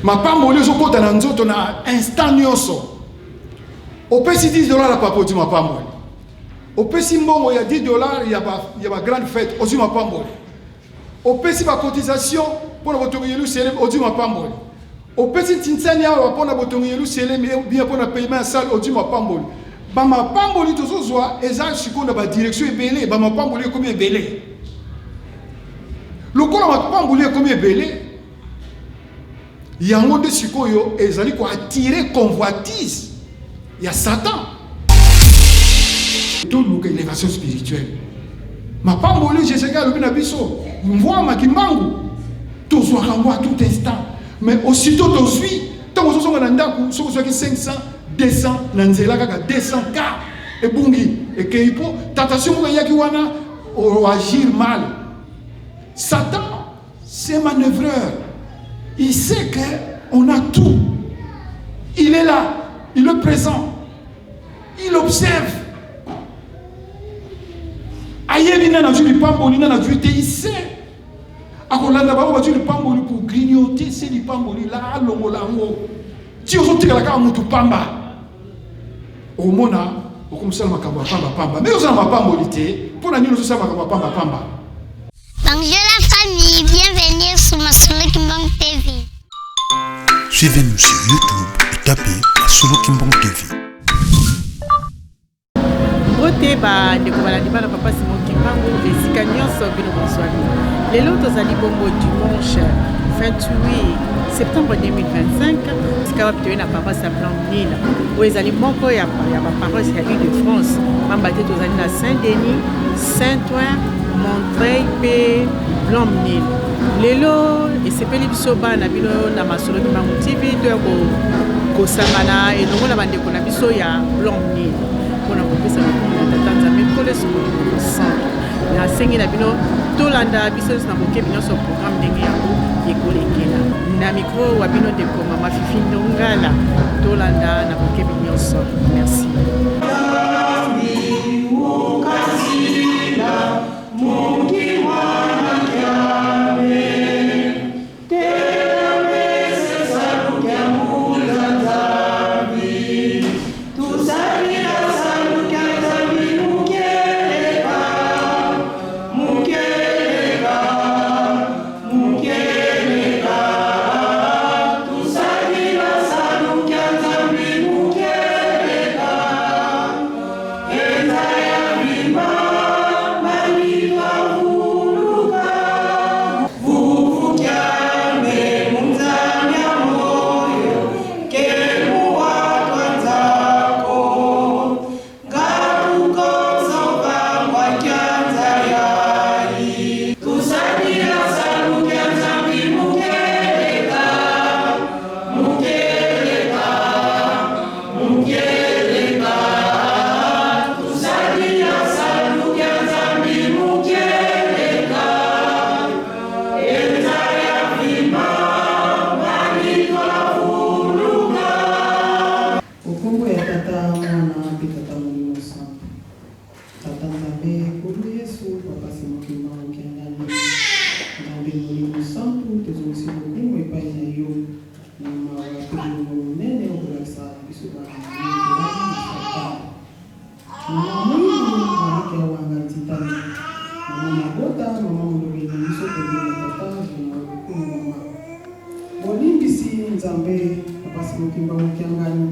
Mapamboli ezokota na nzoto na instant nyonso. Opesi 10 dollars ya papa, ozwi mapamboli. Opesi mbongo ya 10 dollars ya ba, ya ba grande fête, ozwi mapamboli. Opesi ba cotisation mpo na botongi Yelusalemi, ozwi mapamboli. Opesi ntinsani awa mpo na botongi Yelusalemi, bien mpo na paiement ya salle, ozwi mapamboli. Bamapamboli tozozwa eza sikoyo na badirection ebele, bamapamboli ekomi ebele. Lokola mapamboli ekomi ebele, yango nde sikoyo ezali koattire convoitise ya Satan. Toluka élévation spirituelle. Mapamboli Jésus alobi na biso, mvwama kimbangu, tozwaka yango à tout instant. Mais aussitôt tozwi, ntango ozozonga na ndako, soki ozwaki 500, 200 na nzela kaka 200 k ebungi ekei mpo tentation moko eyaki wana, oagir mal. Satan, c'est manœuvreur. Il sait que on a tout. Il est là, il est présent. Il observe. Ayebi nani azwi lipamboli, nani azwi te, il sait. Akolanda bango bazwi lipamboli pour grignoter se lipamboli la, alongola yango. Ti ozotikala kaka mutu pamba. Omona okomosala makambo ya pamba pamba. Mais oza na mapamboli te, mpo na nini ozosala makambo ya pamba pamba? Bonjour la famille, bienvenue sur Masolo Kimbangu TV. Suivez-nous sur YouTube et tapez Masolo Kimbangu TV. Mbote bandeko balandi bana papa Simon Kimbangu esika nyonso bino bozwami. Lelo tozali bongo dimanche 28 septembre 2025, esika wapi toye na paroisse ya Blanc-Mesnil oyo ezali moko ya baparoisse ya Île-de-France, pamba te tozali na Saint-Denis, Saint-Ouen, Montreuil mpe Blanc-Mesnil. Lelo esepeli biso bana bino na Masolo Kimbangu TV toya kosangana elongo na bandeko na biso ya Blanc-Mesnil mpona kopesa lokumu na Tata Nzambe Nkolo Yesu Molimo Santo. Nasengi na bino tolanda biso nyonso na bokebi nyonso programme ndenge yango ekolekela. Na micro wa bino ndeko Mama Fifi Ndongala, tolanda na bokebi nyonso. Merci. Nkombo ya Tata, Mwana mpe Tata Molimo Santu. Tata Nzambe, Nkolo Yesu, Papa Simon Kimbangu Kiangani, Nzambe Molimo Santu, tozongisi lokumu epai na yo na mawa mpe bolingo monene okolakisa na biso bana na yo tolali na Satan. Mama Mwindu, Marie Kiawanga Ntitani, Mama Mabota, Mama Molobeli na biso pembeni ya Tata, zwa na yo lokumu mama. Bolimbisi Nzambe, Papa Simon Kimbangu Kiangani,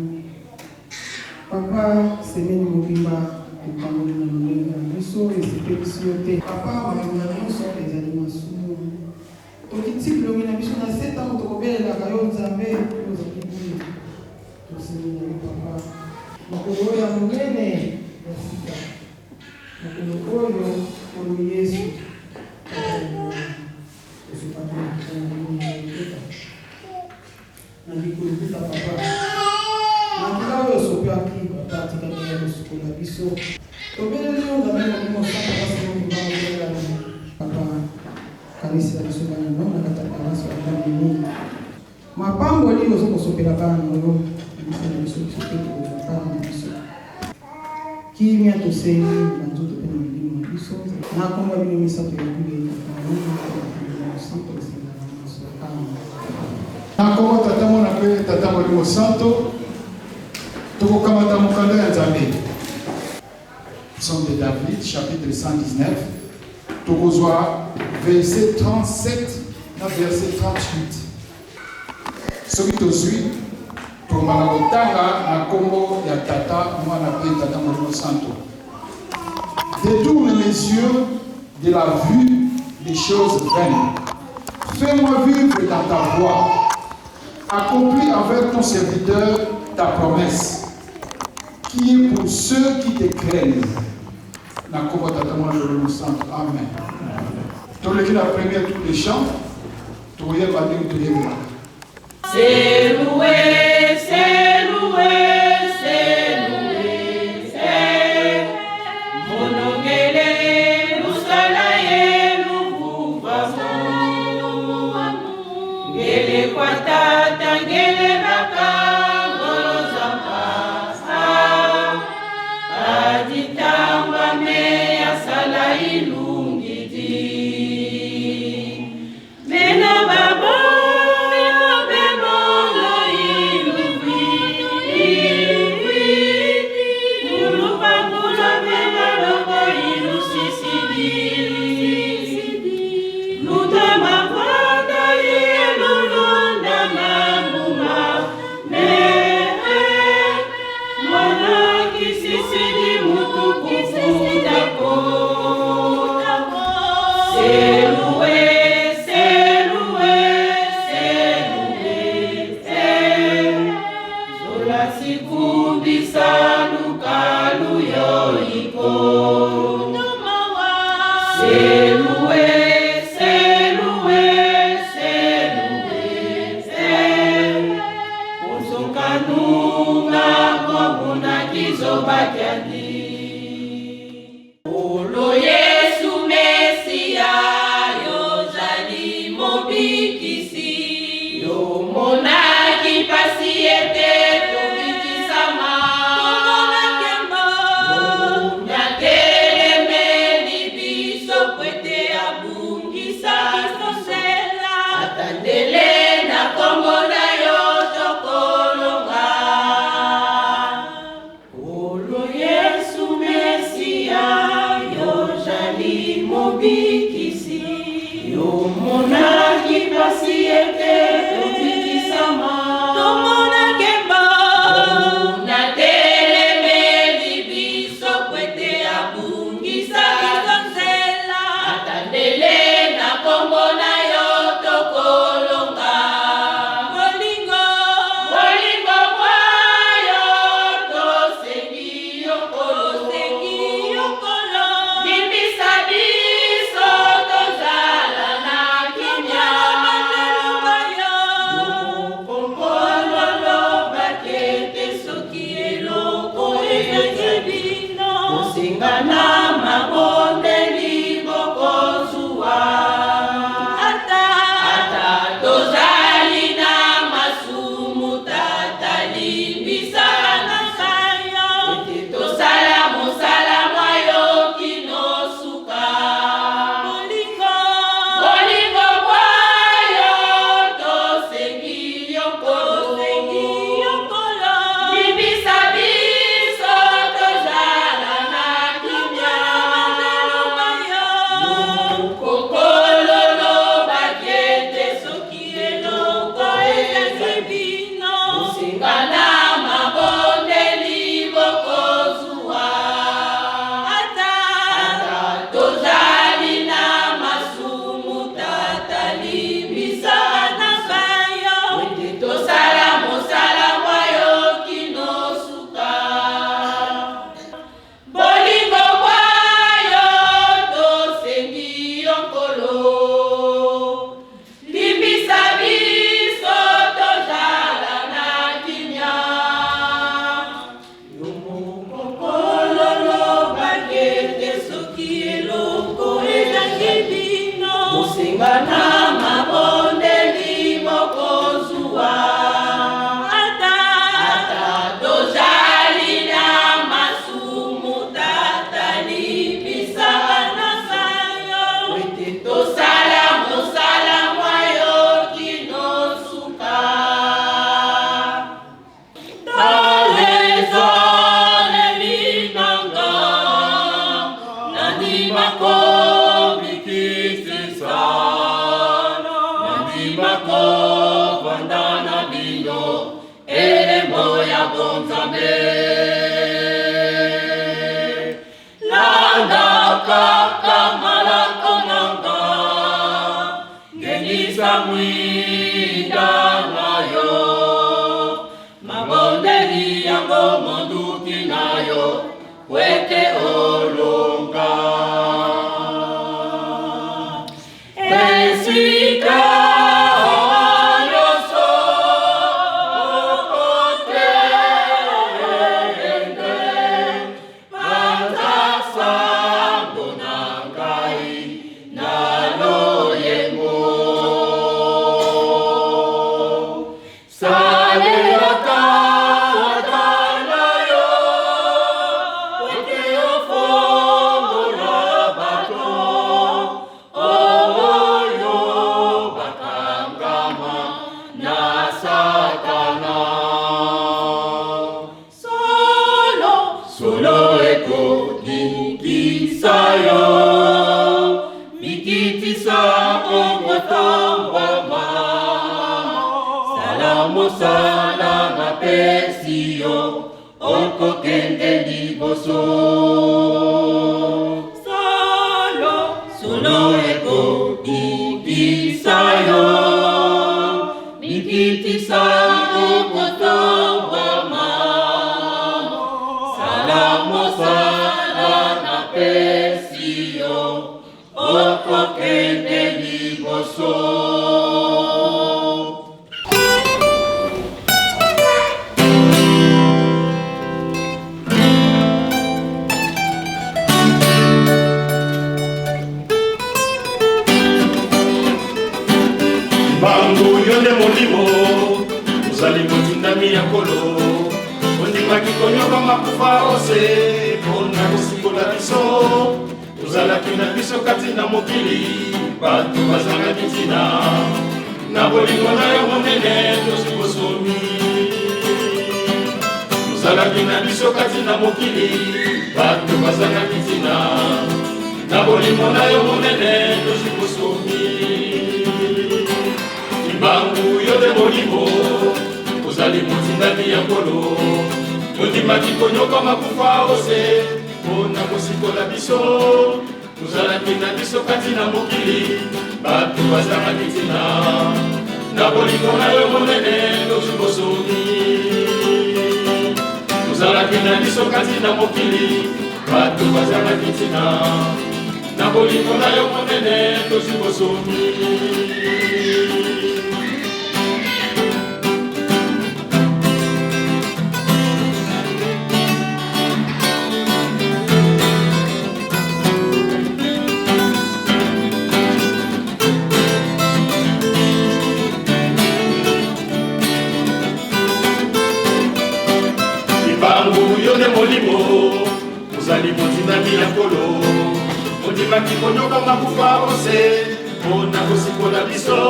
Papa semaine mobimba totamboli na lolenge na biso esepelisi yo te. Papa maloba nionso ezali masumu. Tokitisi bilongi na biso na se tango tokobelelaka yo Nzambe yo ozali bule. Tosengi na yo Papa mokolo oyo ya monene ya sika mokolo oyo Nkolo Yesu Tata ya mawa osopaki makila na yo na Golgotha. Na likolokuta papa. Makila oyo osopaki papa tika nde ya kosukola biso. Tobeleli yo Nzambe Molimo Santu Papa Simon Kimbangu Kiangani. Papa kanisela biso bana no na kati ya paroisse ya Blanc-Mesnil. Mapamboli ozo kosopela bana na yo biso na biso biso pe tokozwa part na biso. Kimia tosengi na nzoto pe na milimo na biso na kombo ya bino misato ya bule Tata, Mwana pe Molimo Santu esengaka nyonso. Amen. Na kombo Tata. Tata Molimo Santo. Tokokamata mokanda ya Nzambe. Psaume de David, chapitre 119. Tokozwa verset 37 na verset 38. Soki tozwi, tobanda kotanga na kombo ya Tata, Mwana mpe Tata Molimo Santo. Détourne mes yeux de la vue des choses vaines. Fais-moi vivre dans ta voie. Accomplis avec ton serviteur ta promesse, qui est pour ceux qui te craignent. Na kombo Tata, Mwana Molimo Santo. Amen. Toleki na premier tour de chant, tokoyeba ndenge toyebelaka. C'est loué, c'est loué, c'est loué, c'est Monongele, lusala ye luvuvamo. Ngele kwa tata, ngele baka, ngolo zampasa. Kaditamba me asala ilungidi. Mena babo, bemolo iluvi, iluvi. Mulupangula mena lobo ilusisidi. Luta mavanda yelulunda mambuma. Me, mwana kisisidi mutu kufundako. C'est loué, c'est loué, c'est loué, c'est Zola sikumbisa lukalu yoiko. C'est loué, c'est loué, c'est loué, c'est Kusukanunga kobuna kizobakiadi. Olo Yesu Mesia yozali mobikisi yomonaki pasi ete tobikisama Ngonyatelemeli biso po ete abungisa atandele na kombo na yo tokolonga. Olo Yesu Mesia yozali mobikisi yomonaki pasi ete tobikisama. mwinda na yo, mabondeli yango monduki na yo, po ete olonga. Esika nyonso okokende, panza sango na ngai na loyembo. Salela Tata na yo, po ete ofongola bato oyo bakangama na Satana. Solo, solo ekobikisa yo, mikitisa okotombwama. Sala mosala napesi yo, okokende liboso. Solo, solo ekobikisa yo, mikitisa okotombwama. Sala mosala napesi yo, okokende liboso. Bangu yo nde molimo ozali motindami ya Nkolo, ondimaki konyokama kufa ose mpona kosikola biso. Ozalaki na biso kati na mokili, bato bazangaki ntina, na bolingo na yo monene tozwi bosomi. Ozalaki na biso kati na mokili, bato bazangaki ntina, na bolingo na yo monene tozwi bosomi. Kimbangu yo nde molimo ozali motindami ya Nkolo, ondimaki konyokama kufa ose mpona kosikola biso. Tozalaki na biso kati na mokili, bato bazangaki ntina, na bolingo na yo monene tozwi bosomi. Tozalaki na biso kati na mokili, bato bazangaki ntina, na bolingo na yo monene tozwi bosomi. Kimbangu yo nde molimo ozali motindami ya Nkolo, ondimaki konyokama kufa ose mpona kosikola biso.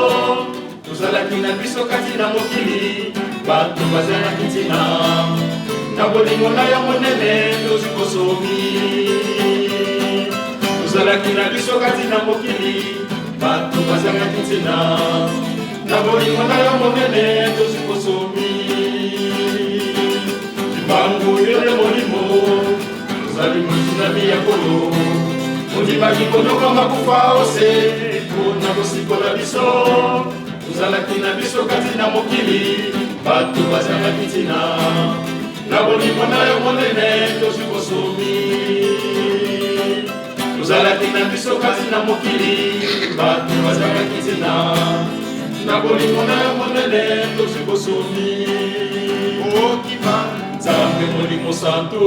Tozalaki na biso kati na mokili, bato bazalaki ntina, na bolingo na yo monene tozwi bosomi. Tozalaki na biso kati na mokili, bato bazalaki ntina, na bolingo na yo monene tozwi bosomi. Kimbangu yo nde molimo ozali motindami ya Nkolo, ondimaki konyokama kufa ose mpona kosikola biso. Tozalaki na biso kati na mokili, bato bazalaki ntina, na bolingo na yo monene tozwi bosomi. Tozalaki na biso kati na mokili, bato bazalaki ntina, na bolingo na yo monene tozwi bosomi. Nzambe Molimo Santu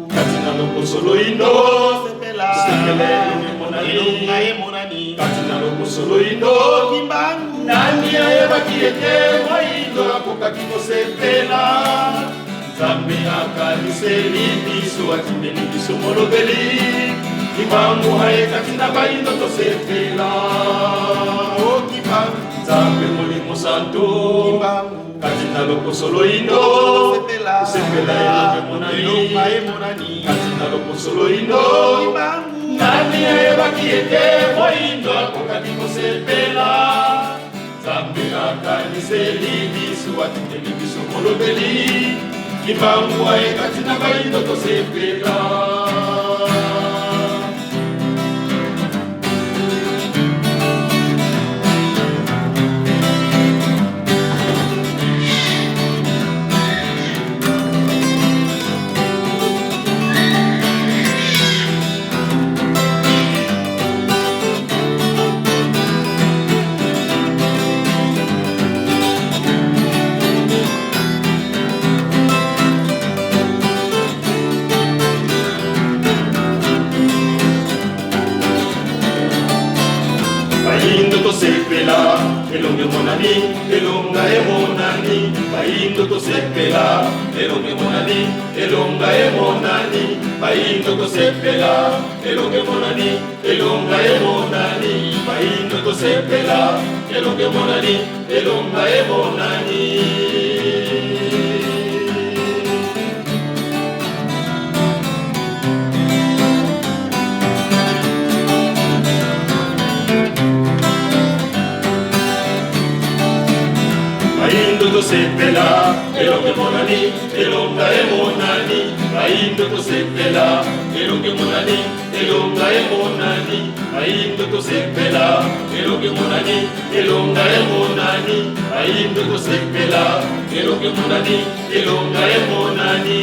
kati na loposo loyindo, sepele emonani kati na loposo loyindo. Nani ayebaki ete moyindo akokaki kosepela? Nzambe akaniseli biso, atindeli biso molobeli. Kimbangu aye kati na bayindo, tosepela. Nzambe Molimo Santu kati na loposo loyindo, sepela emonani kati na loposo loyindo. Nani ayebaki ete moyindo akokaki kosepela? Nzambe akaniseli biso, atindeli biso molobeli. Kimbangu aye kati na bayindo, tosepela. elonga emonani, bayindo tosepela, elonga emonani, elonga emonani, bayindo tosepela, elonga emonani, elonga emonani, bayindo tosepela, elonga emonani, elonga emonani. Bayindo tosepela, elonga emonani, elonga emonani, bayindo tosepela, elonga emonani, elonga emonani, bayindo tosepela, elonga emonani, elonga emonani, bayindo tosepela, elonga emonani, elonga emonani.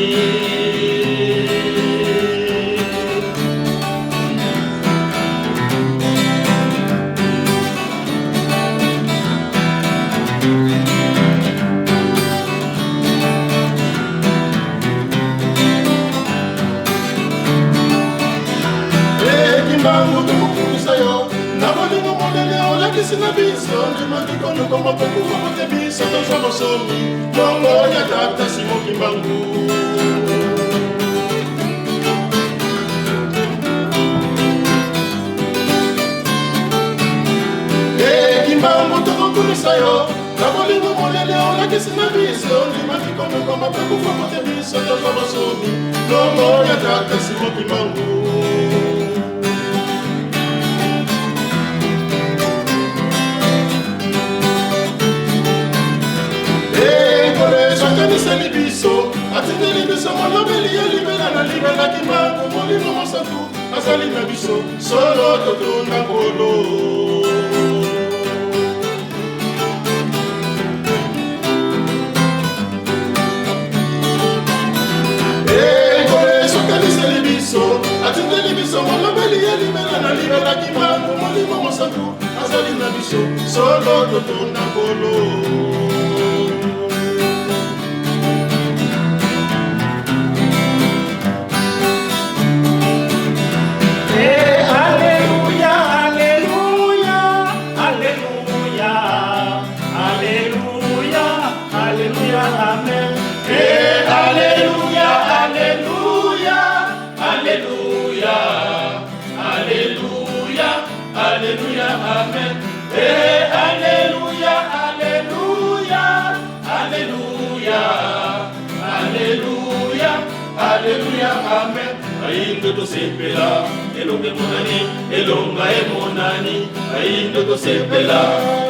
Kimbangu tokokumisa yo na bolingo monene olakisi na biso, ndimaki konokoma mpe kufa pote biso tozwa bosomi. Longo ya tata Simo Kimbangu. Kimbangu tokokumisa yo na bolingo monene olakisi na biso, ndimaki konokoma mpe kufa pote biso tozwa bosomi. Longo ya tata Simo Kimbangu. Akaniseli biso, atindeli biso molobeli ya libela na libela, Kimbangu Molimo Mosantu azali na biso, solo totunda Nkolo. Nkolo ezokaniseli biso, atindeli biso molobeli ya libela na libela, Kimbangu Molimo Mosantu azali na biso, solo totunda Nkolo. Alléluia, Alléluia, Alléluia, Alléluia, Alléluia, Amen. Alléluia, Alléluia, Alléluia, Alléluia, Alléluia, Amen. Alléluia, Alléluia, Alléluia, Alléluia, Alléluia, Amen. Bayindo tosepela, elonga emonani, elonga emonani, bayindo tosepela,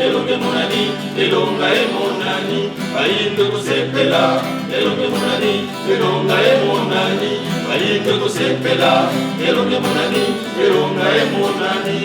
elonga emonani, elonga emonani, bayindo tosepela, elonga emonani, elonga emonani, bayindo tosepela, elonga emonani, elonga emonani.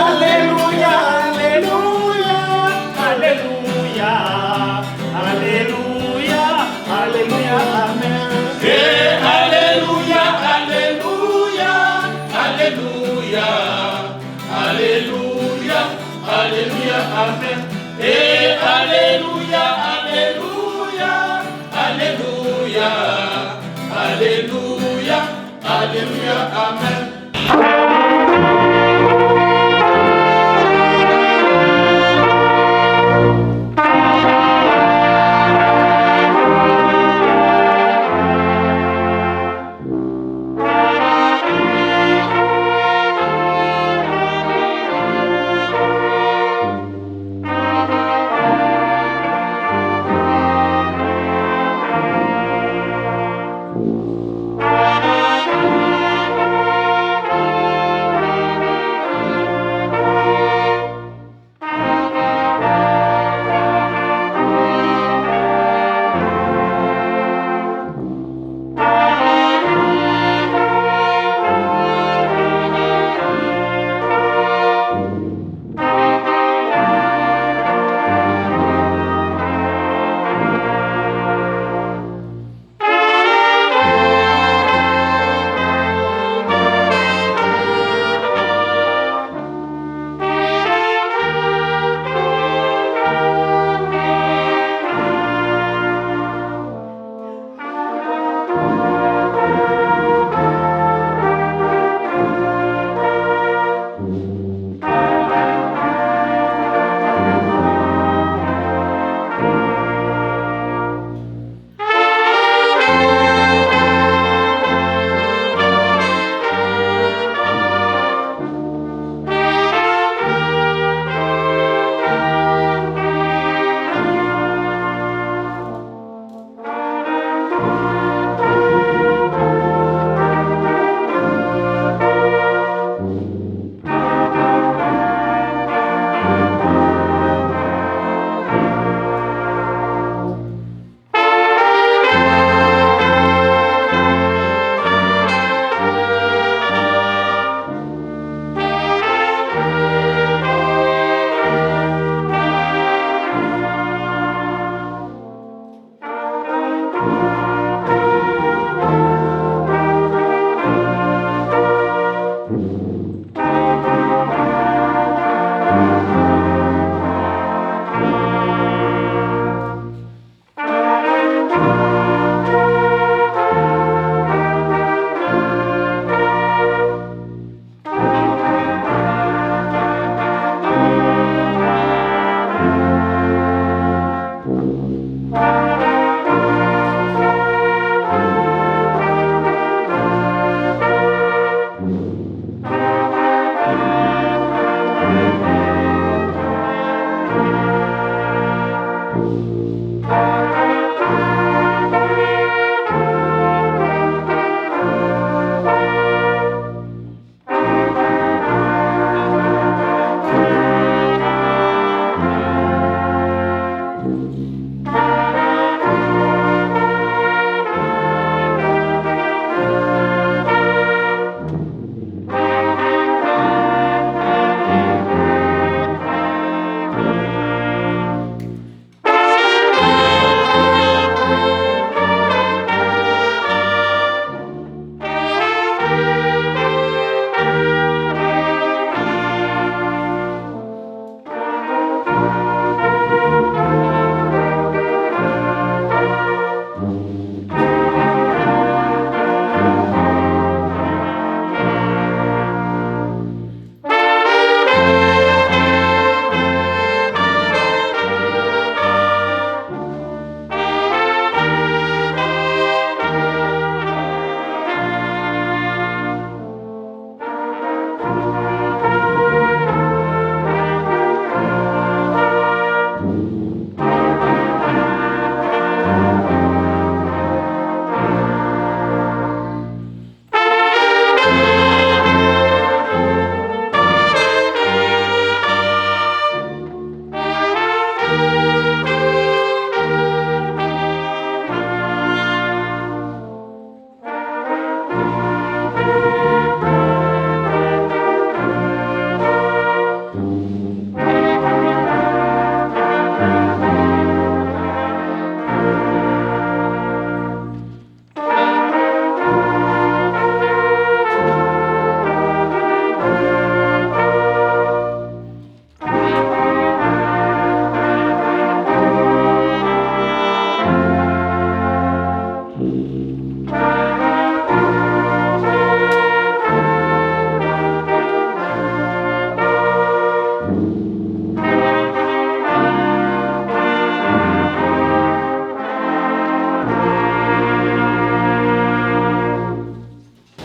Alléluia, Alléluia, Alléluia, Alléluia, Alléluia, Amen. Alléluia, Alléluia, Alléluia, Alléluia, Alléluia, Amen. Alléluia, Alléluia, Alléluia, Alléluia, Alléluia, Amen.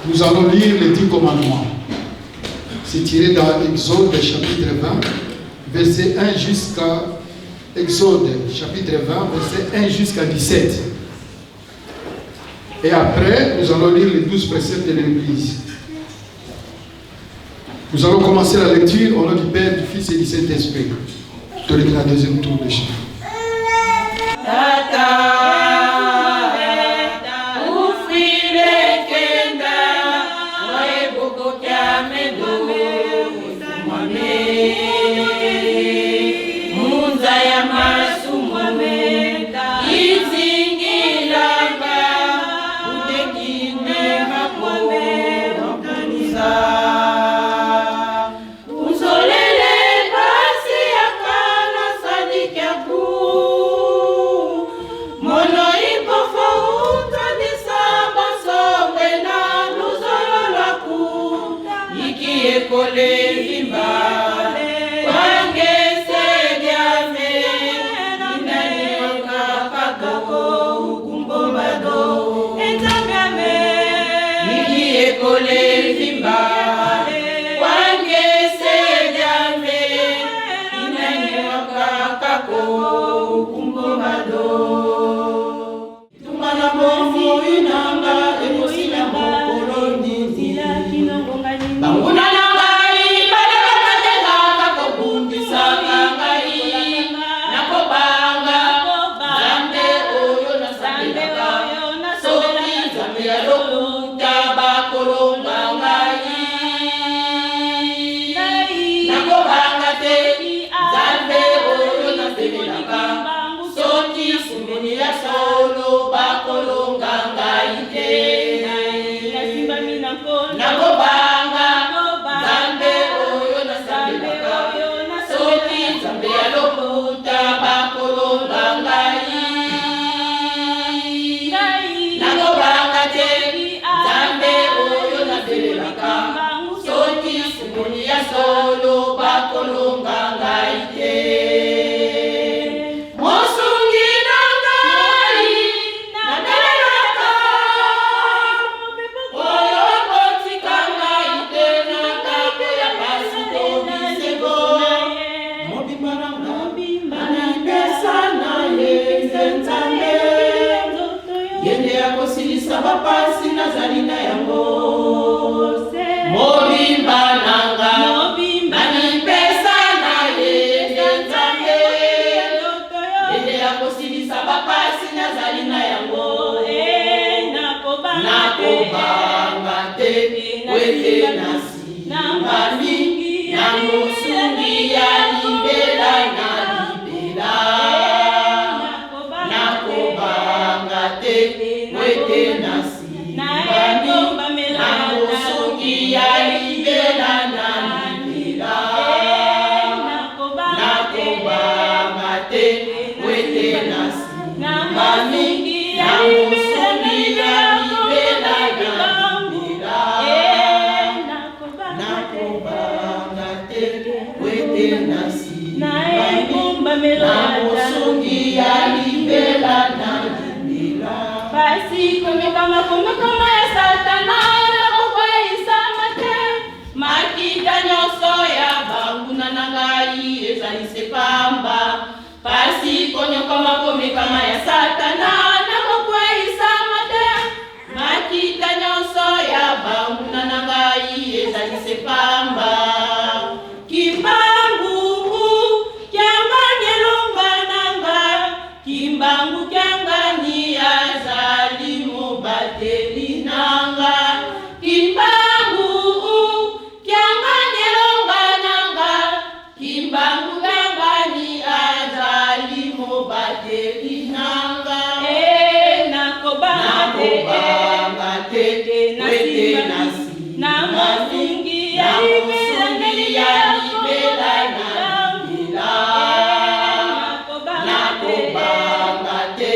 Nous allons lire les dix commandements. C'est tiré dans Exode chapitre 20, verset 1 jusqu'à Exode chapitre 20, verset 1 jusqu'à 17. Et après, nous allons lire les 12 préceptes de l'Église. Nous allons commencer la lecture au nom du Père, du Fils et du Saint-Esprit. Je te lis la deuxième tour de chant. Uzolele pasi ya kana sadiki ya ku bapasi nazali na yango. Mobimba na nga namipesa na ye Nzambe, ete akosilisa bapasi nazali na yango. Nakobanga te, po ete nasimbami na mosungi ya libela na libela. Nakobanga te, po ete nasimbami na mosungi ya libela na libela. Nakobanga te, po ete nasimbami na mosungi ya libela na libela. Nakobanga te, po ete nasimbami na mosungi ya libela na libela. Pasi komekama, komekama ya Satana, nakokweyisama te. Makita nyonso ya banguna na ngai ezali se pamba. Pasi konyokama, komekama ya Satana, nakokweyisama te. Makita nyonso ya banguna na ngai ezali se pamba. Kimbangu kiangani elonga na nga, Kimbangu kiangani azali mobateli na nga. Kimbangu kiangani elonga na nga, Kimbangu kiangani azali mobateli na nga. Nakobanga te, Nakobanga te, po ete na mosungi ya libela na libela na libela. Nakobanga te,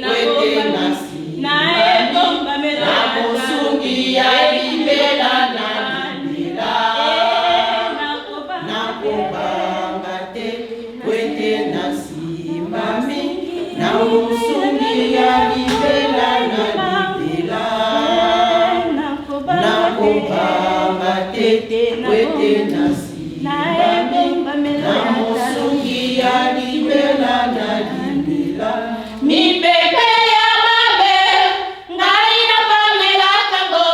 po ete nasimbami na mosungi ya libela na libela. Nakobanga te, po ete nasimbami na mosungi ya libela na libela. Nakobanga te, po ete nasimbami na mosungi ya libela na libela. Mipepe ya mabe ngai napamelaka ngo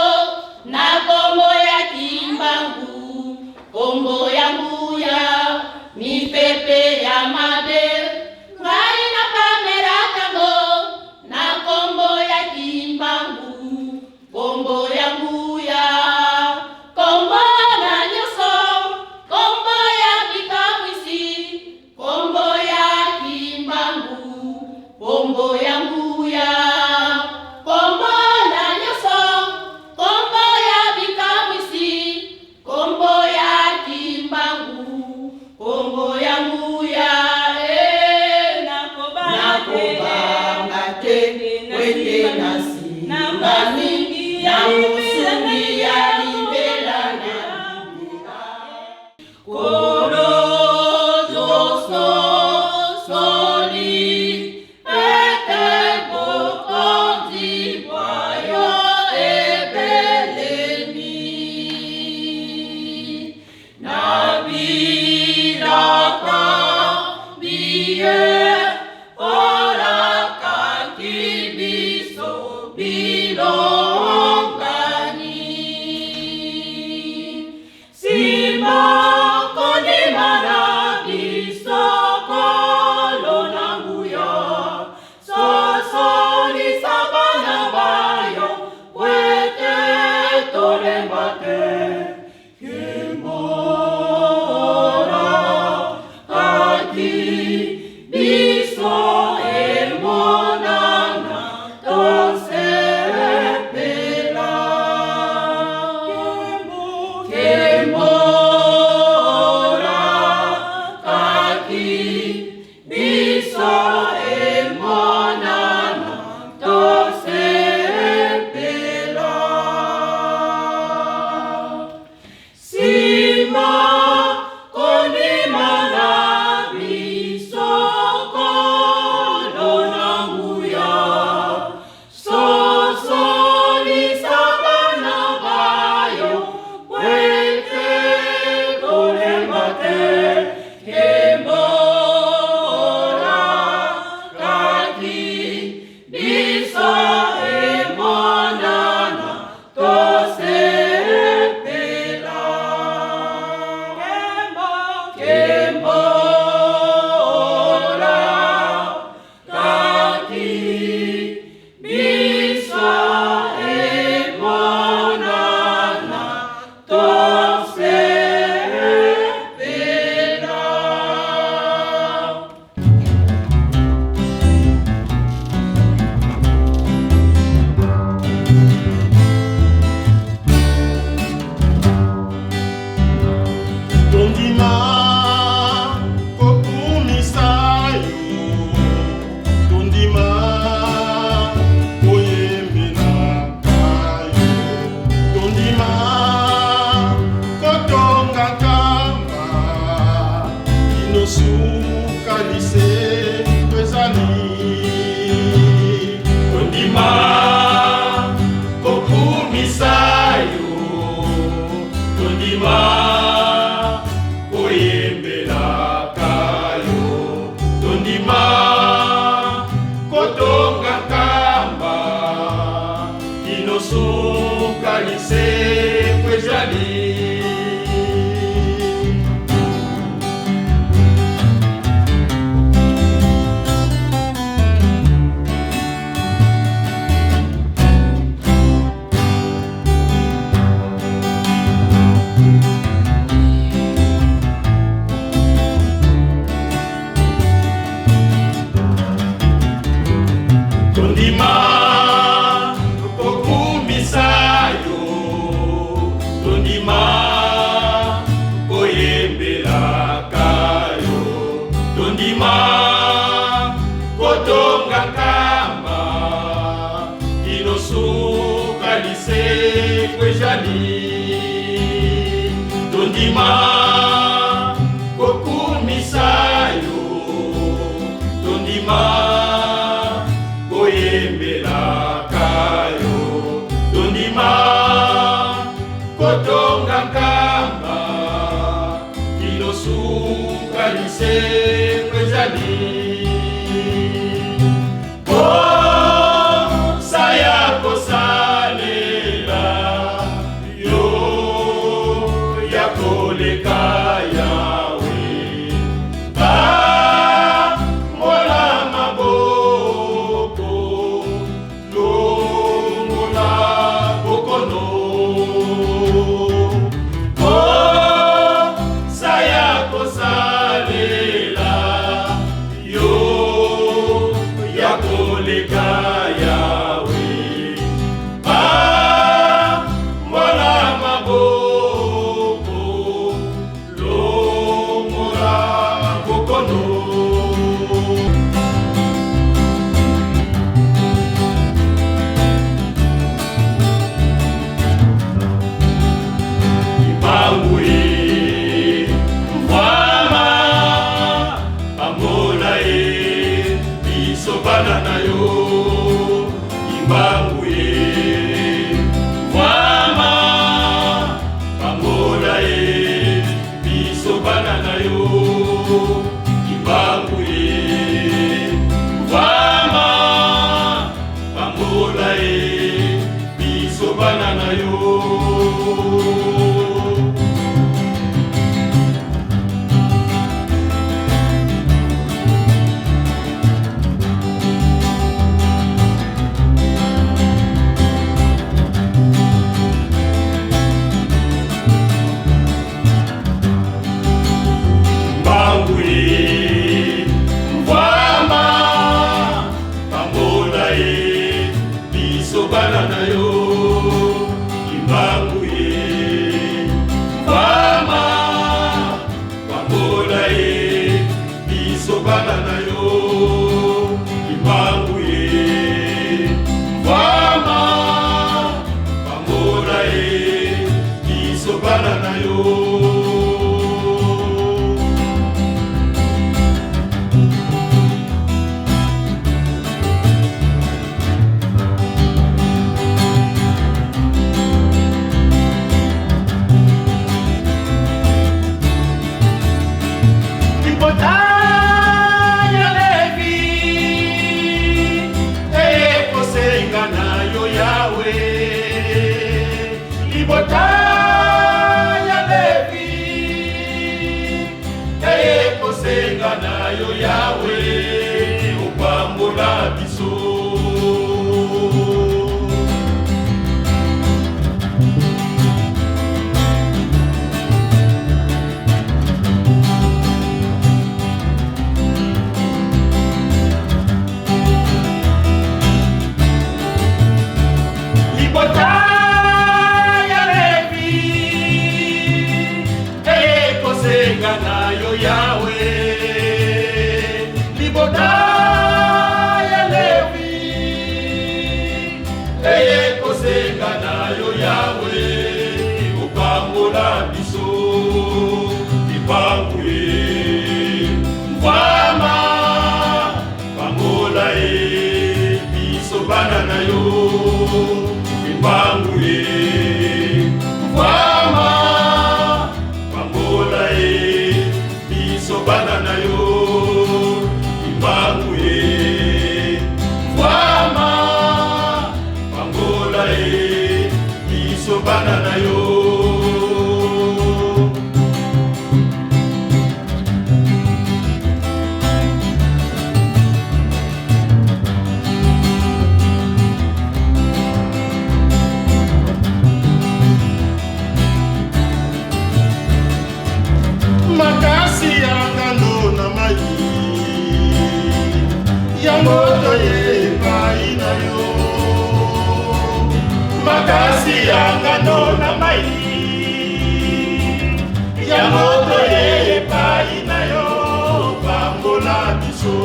na kombo ya Kimbangu, kombo ya nguya. Mipepe ya mabe ngai napamelaka ngo na kombo ya Kimbangu, kombo ya nguya. Kombo na nyonso, kombo ya bikamwisi, kombo ya Kimbangu, kombo ya nguya. Kombo na nyonso, kombo ya bikamwisi, kombo ya Kimbangu, kombo ya nguya. Nakobanga te, po ete nasimbami na mosungi ya libela na libela. Kolo tososoli ete bokonzi bwa yo ebelemi na bilaka biye olakaki biso bilongani. Nsima kondima na biso, Kolo na nguya, sosolisa bana bayo po ete tolemba te. Nkembo olakaki biso emonana, tosepela. Nkembo olakaki biso emonana, tosepela. Nsima kondima na biso, Kolo na nguya, sosolisa bana bayo po ete tolemba te. Nkembo. suka lisekwa ezali. Kondima kokumisa yo, kondima koyembelaka yo, tondima kotonga nkamba kino suka lisekwa ezali. Tondima kokumisa yo, tondima koyembelaka yo, tondima kotonga nkamba kino suka lisekwa ezali. Tondima kokumisa yo, tondima koyembelaka yo, tondima kotonga nkamba kino suka lisekwa ezali. Posa ya kosalela yo ya koleka Yawe, bambola maboko, longola bokono. Posa ya kosalela yo ya koleka Yawe, bambola maboko, longola bokono. Kimbangu ye, mvwama, pambola ye, biso bana na yo. Kimbangu ye, mvwama, pambola ye, biso bana na yo. Kimbangu ye, mvwama, pambola ye, biso bana na yo. Kimbangu ye, mvwama, pambola ye, biso bana na yo. Kimbangu ye, mvwama, pambola ye, biso bana na yo. Kimbangu ye, mvwama, pambola ye, biso bana na yo. Libota ya Levi eyekosenga na yo Yawe, libota ya Levi eyekosenga na yo Yawe, opambola biso. Libota ya Levi eyekosenga na yo Yawe, libota ya Levi Yango toye epai na yo. Makasi ya ngando na mai. Yango toye epai na yo. Pambola biso.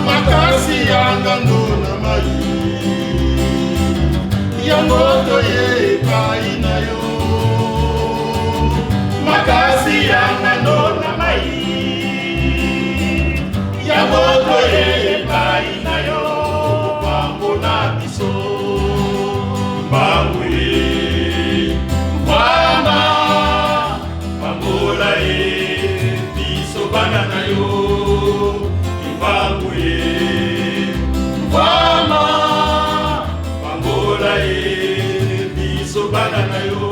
Makasi ya ngando na mai. Yango toye epai na yo. Makasi ya ngando na mai. Yango toye epai na yo. Pambola biso. Mbangu ye. Mvwama. Pambola ye. Biso bana na yo. Mbangu ye. Mvwama. Pambola ye. Biso bana na yo.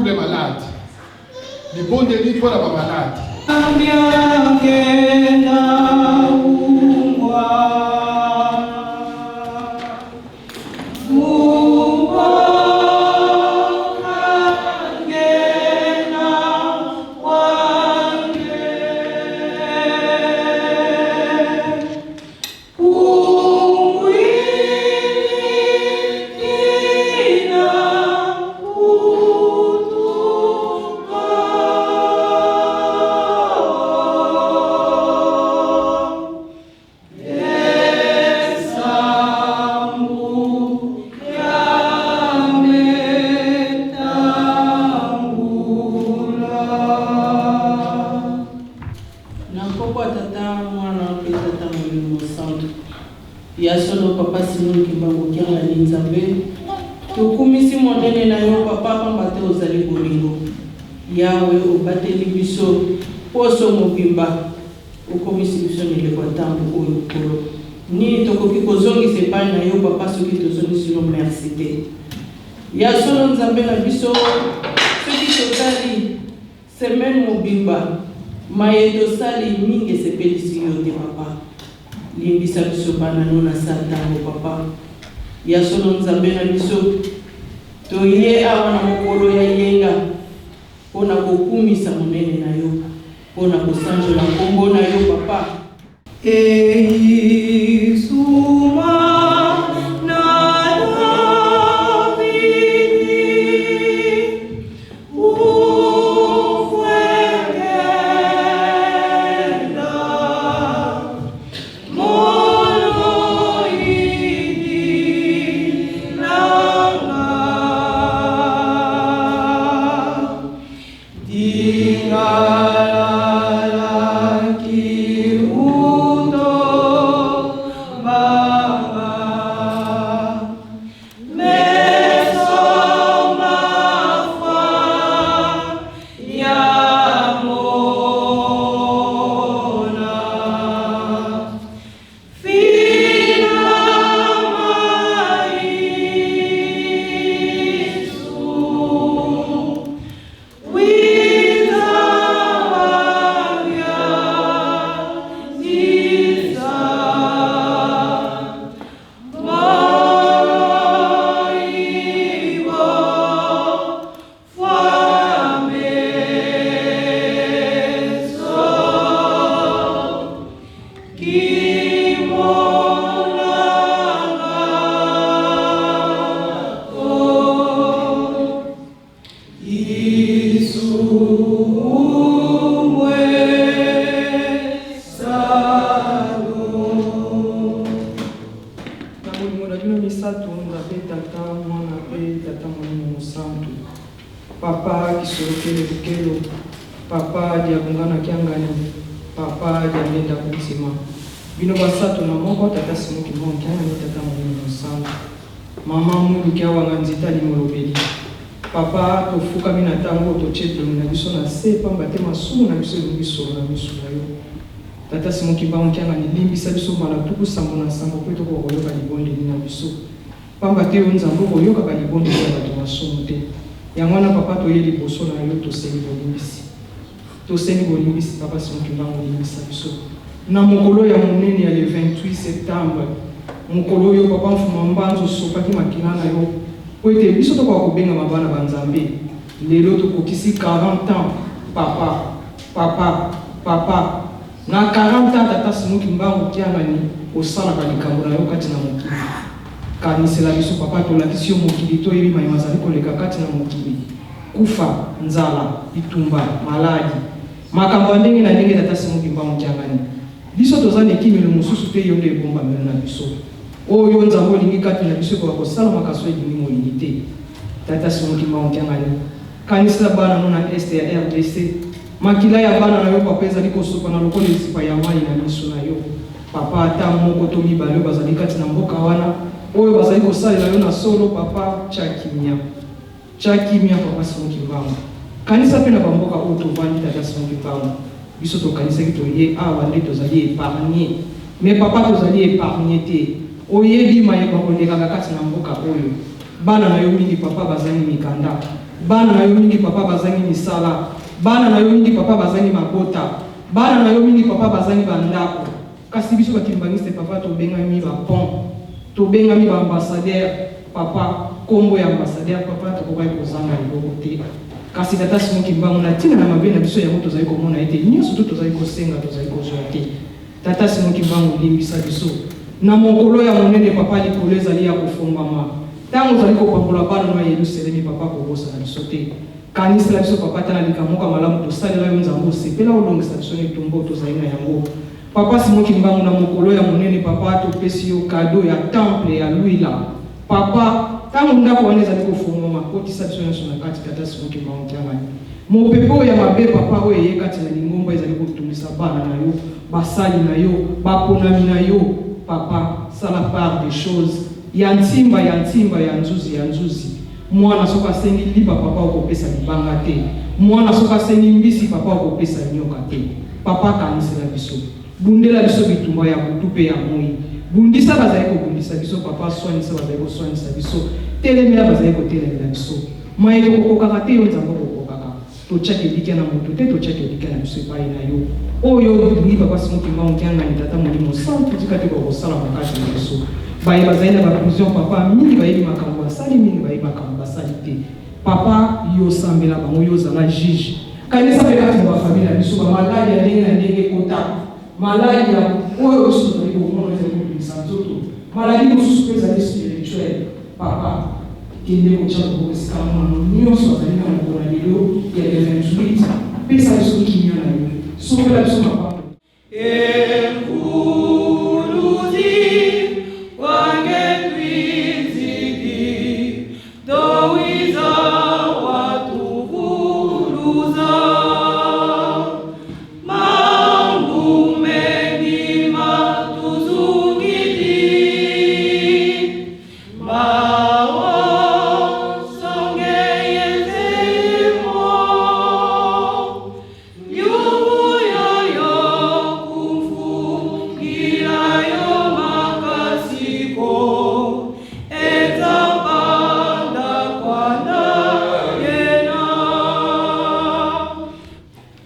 Pour les malades. Libondeli mpo na ba malades. Na nkombo ya Tata, Mwana mpe Tata Molimo Mosantu. Ya solo Papa Simon Kimbangu Kiangani Nzambe, tokumisi monene na yo Papa pamba te ozali bolingo. Yawe obateli biso poso mobimba, okomisi biso na eleko ya ntango oyo Nkolo. Nini tokoki kozongisa epai na yo Papa soki tozongisi yo merci te? Ya solo Nzambe na biso, soki totali Semaine mobimba maye tosali mingi esepelisi yo te papa limbisa biso bana no na sa tango papa ya solo nzambe na biso toye awa na mokolo ya yenga pona kokumisa monene na yo pona kosanjola kombo na yo papa. Na bolingo na bino misatu, Nzambe Tata, Mwana mpe Tata Molimo Mosantu. Papa Kisolokele Lukelo, Papa Diabungana Kiangani, Papa Diangienda Kuntima. Bino basato na moko, Tata Simon Kimbangu Kiangani, Tata Molimo Mosantu. Maman Mwilu Kiawanga Nzitali Molobeli. Papa, tofukami na tango oyo totie bilongi na biso na se, pamba te masumu na biso elingi solo na misu na yo. Tata Simon Kimbangu Kiangani, limbisa biso mbala tuku sambo na sambo mpo tokoka koyoka libondeli na biso. Pamba te yo Nzambe okoyokaka libondeli ya bato masumu te. Yango wana Papa toye liboso na yo tosengi bolimbisi. Tosengi bolimbisi Papa Simon Kimbangu limbisa biso. Na mokolo ya monene ya le 28 septembre, mokolo oyo Papa Mfuma Mbanzu osopaki makila na yo mpo ete biso tokoka kobengama bana ba Nzambe, lelo tokokisi 40 ans Papa, Papa, Papa, na 40 ans Tata Simon Kimbangu Kiangani osalaka likambo na yo kati na mokili. Kanisela biso Papa, tolakisi yo mokili toyebi maye mazali koleka kati na mokili. Kufa, nzala, bitumba, maladi, makambo ya ndenge na ndenge Tata Simon Kimbangu Kiangani. Biso toza na ekimelo mosusu te yo nde ebombamelo na biso. Oyo yo Nzambe olingi kati na biso ekoka kosalama kasi oyo elingi moyini te. Tata Simon Kimbangu Kiangani, kanisela bana no na Est ya rdc. Makila ya bana na yo papa ezali kosopana lokola ezipa ya mayi na miso na yo. Papa ata moko to mibale oyo bazali kati na mboka wana oyo bazali kosalela yo na solo papa tia kimia. Tia kimia papa Simon Kimbangu. Kanisa pe na ba mboka oyo tovandi tata Simon Kimbangu. Biso tokanisaki toye awa nde tozali epargne mais papa tozali epargne te. Oyebi maye makolekaka kati na mboka oyo. Bana na yo mingi papa bazangi mikanda. Bana na yo mingi papa bazangi misala, bana na yo mingi papa bazangi mabota, bana na yo mingi papa bazangi ba ndako. Kasi biso ba kimbanguiste papa tobengami ba pont, tobengami ba ambassadeur papa, kombo ya ambassadeur papa tokokaki kozanga eloko te. Kasi tata Simon Kimbangu na tina na mabe na biso yango tozali komona ete nionso tout tozali kosenga tozali kozua te. Tata Simon Kimbangu limbisa biso. Na mokolo ya monene papa likolo ezali ya kofongwama. Tango ozali kopambola bana no ya Yeluselemi papa kobosana biso te. Kanisela biso papa ata na likambo moko ya malamu tosalela yo Nzambe osepela olongisa biso na etumba oyo tozali na yango. Papa Simon Kimbangu na mokolo ya monene papa topesi yo cadeau ya temple ya Luila. Papa tango ndako wana ezali kofongwama kotisa biso nionso na kati tata Simon Kimbangu Kiangani. Mopepe oyo ya mabe papa oyo eye kati na lingomba ezali kotungisa bana na yo, basali na yo, baponami na yo papa sala part des choses ya ntimba ya ntimba ya nzuzi ya nzuzi. Mwana soki asengi lipa papa okopesa libanga te, mwana soki asengi mbisi papa okopesa nyoka te. Papa kanisela biso. Bundela biso bitumba ya butu pe ya moyi. Bundisa bazali kobundisa biso papa, swanisa bazali koswanisa biso, telemela bazali kotelemela biso. Maye tokokokaka te yo Nzambe okokokaka. Totiaka elikya na moto te, totiaka elikya na biso epayi na yo. Oyo olingi Papa Simon Kimbangu Kiangani Tata Molimo Santu tika te kokosalama kati na biso. Baye bazali na ba prison Papa mingi bayebi makambo basali mingi bayebi makambo basali te. Papa yo sambela bango yo zala juge. Kanisa pe kati na ba famille na biso ba maladi ya ndenge na ndenge ekota. Maladi ya oyo biso tozali komona ezali kobimisa nzoto. Maladi mosusu pe ezali spirituel. Papa, kende kotia loboko esika mwana nionso azali na mokolo na lelo ya le 28. Pesa biso kimia na yo. Sopela biso mapamboli.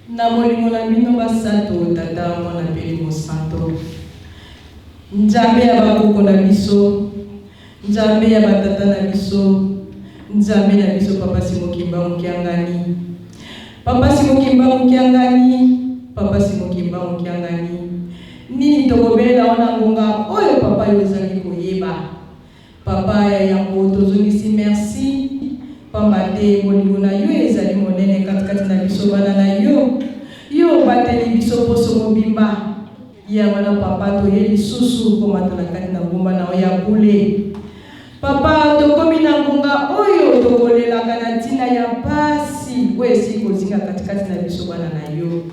Na bolingo na bino basato, Tata, Mwana mpe Elimo Santo, Nzambe ya bakoko na biso, Nzambe ya ba tata na biso, Nzambe na biso Papa Simon Kimbangu Kiangani, Papa Simon Kimbangu Kiangani, Papa Simon Kimbangu Kiangani, nini tokobelela yo na ngonga oyo Papa yo ozangi koyeba. Papa ya yambo tozongisi merci pamba te bolingo na yo ezali monene kati kati na biso bana na yo. Yo obateli biso poso mobimba. Yango wana papa toye lisusu komata na kati na ngomba na yo ya bule. Papa tokomi na ngonga oyo tokolelaka na ntina ya mpasi oyo esili kozinga kati kati na biso bana na yo.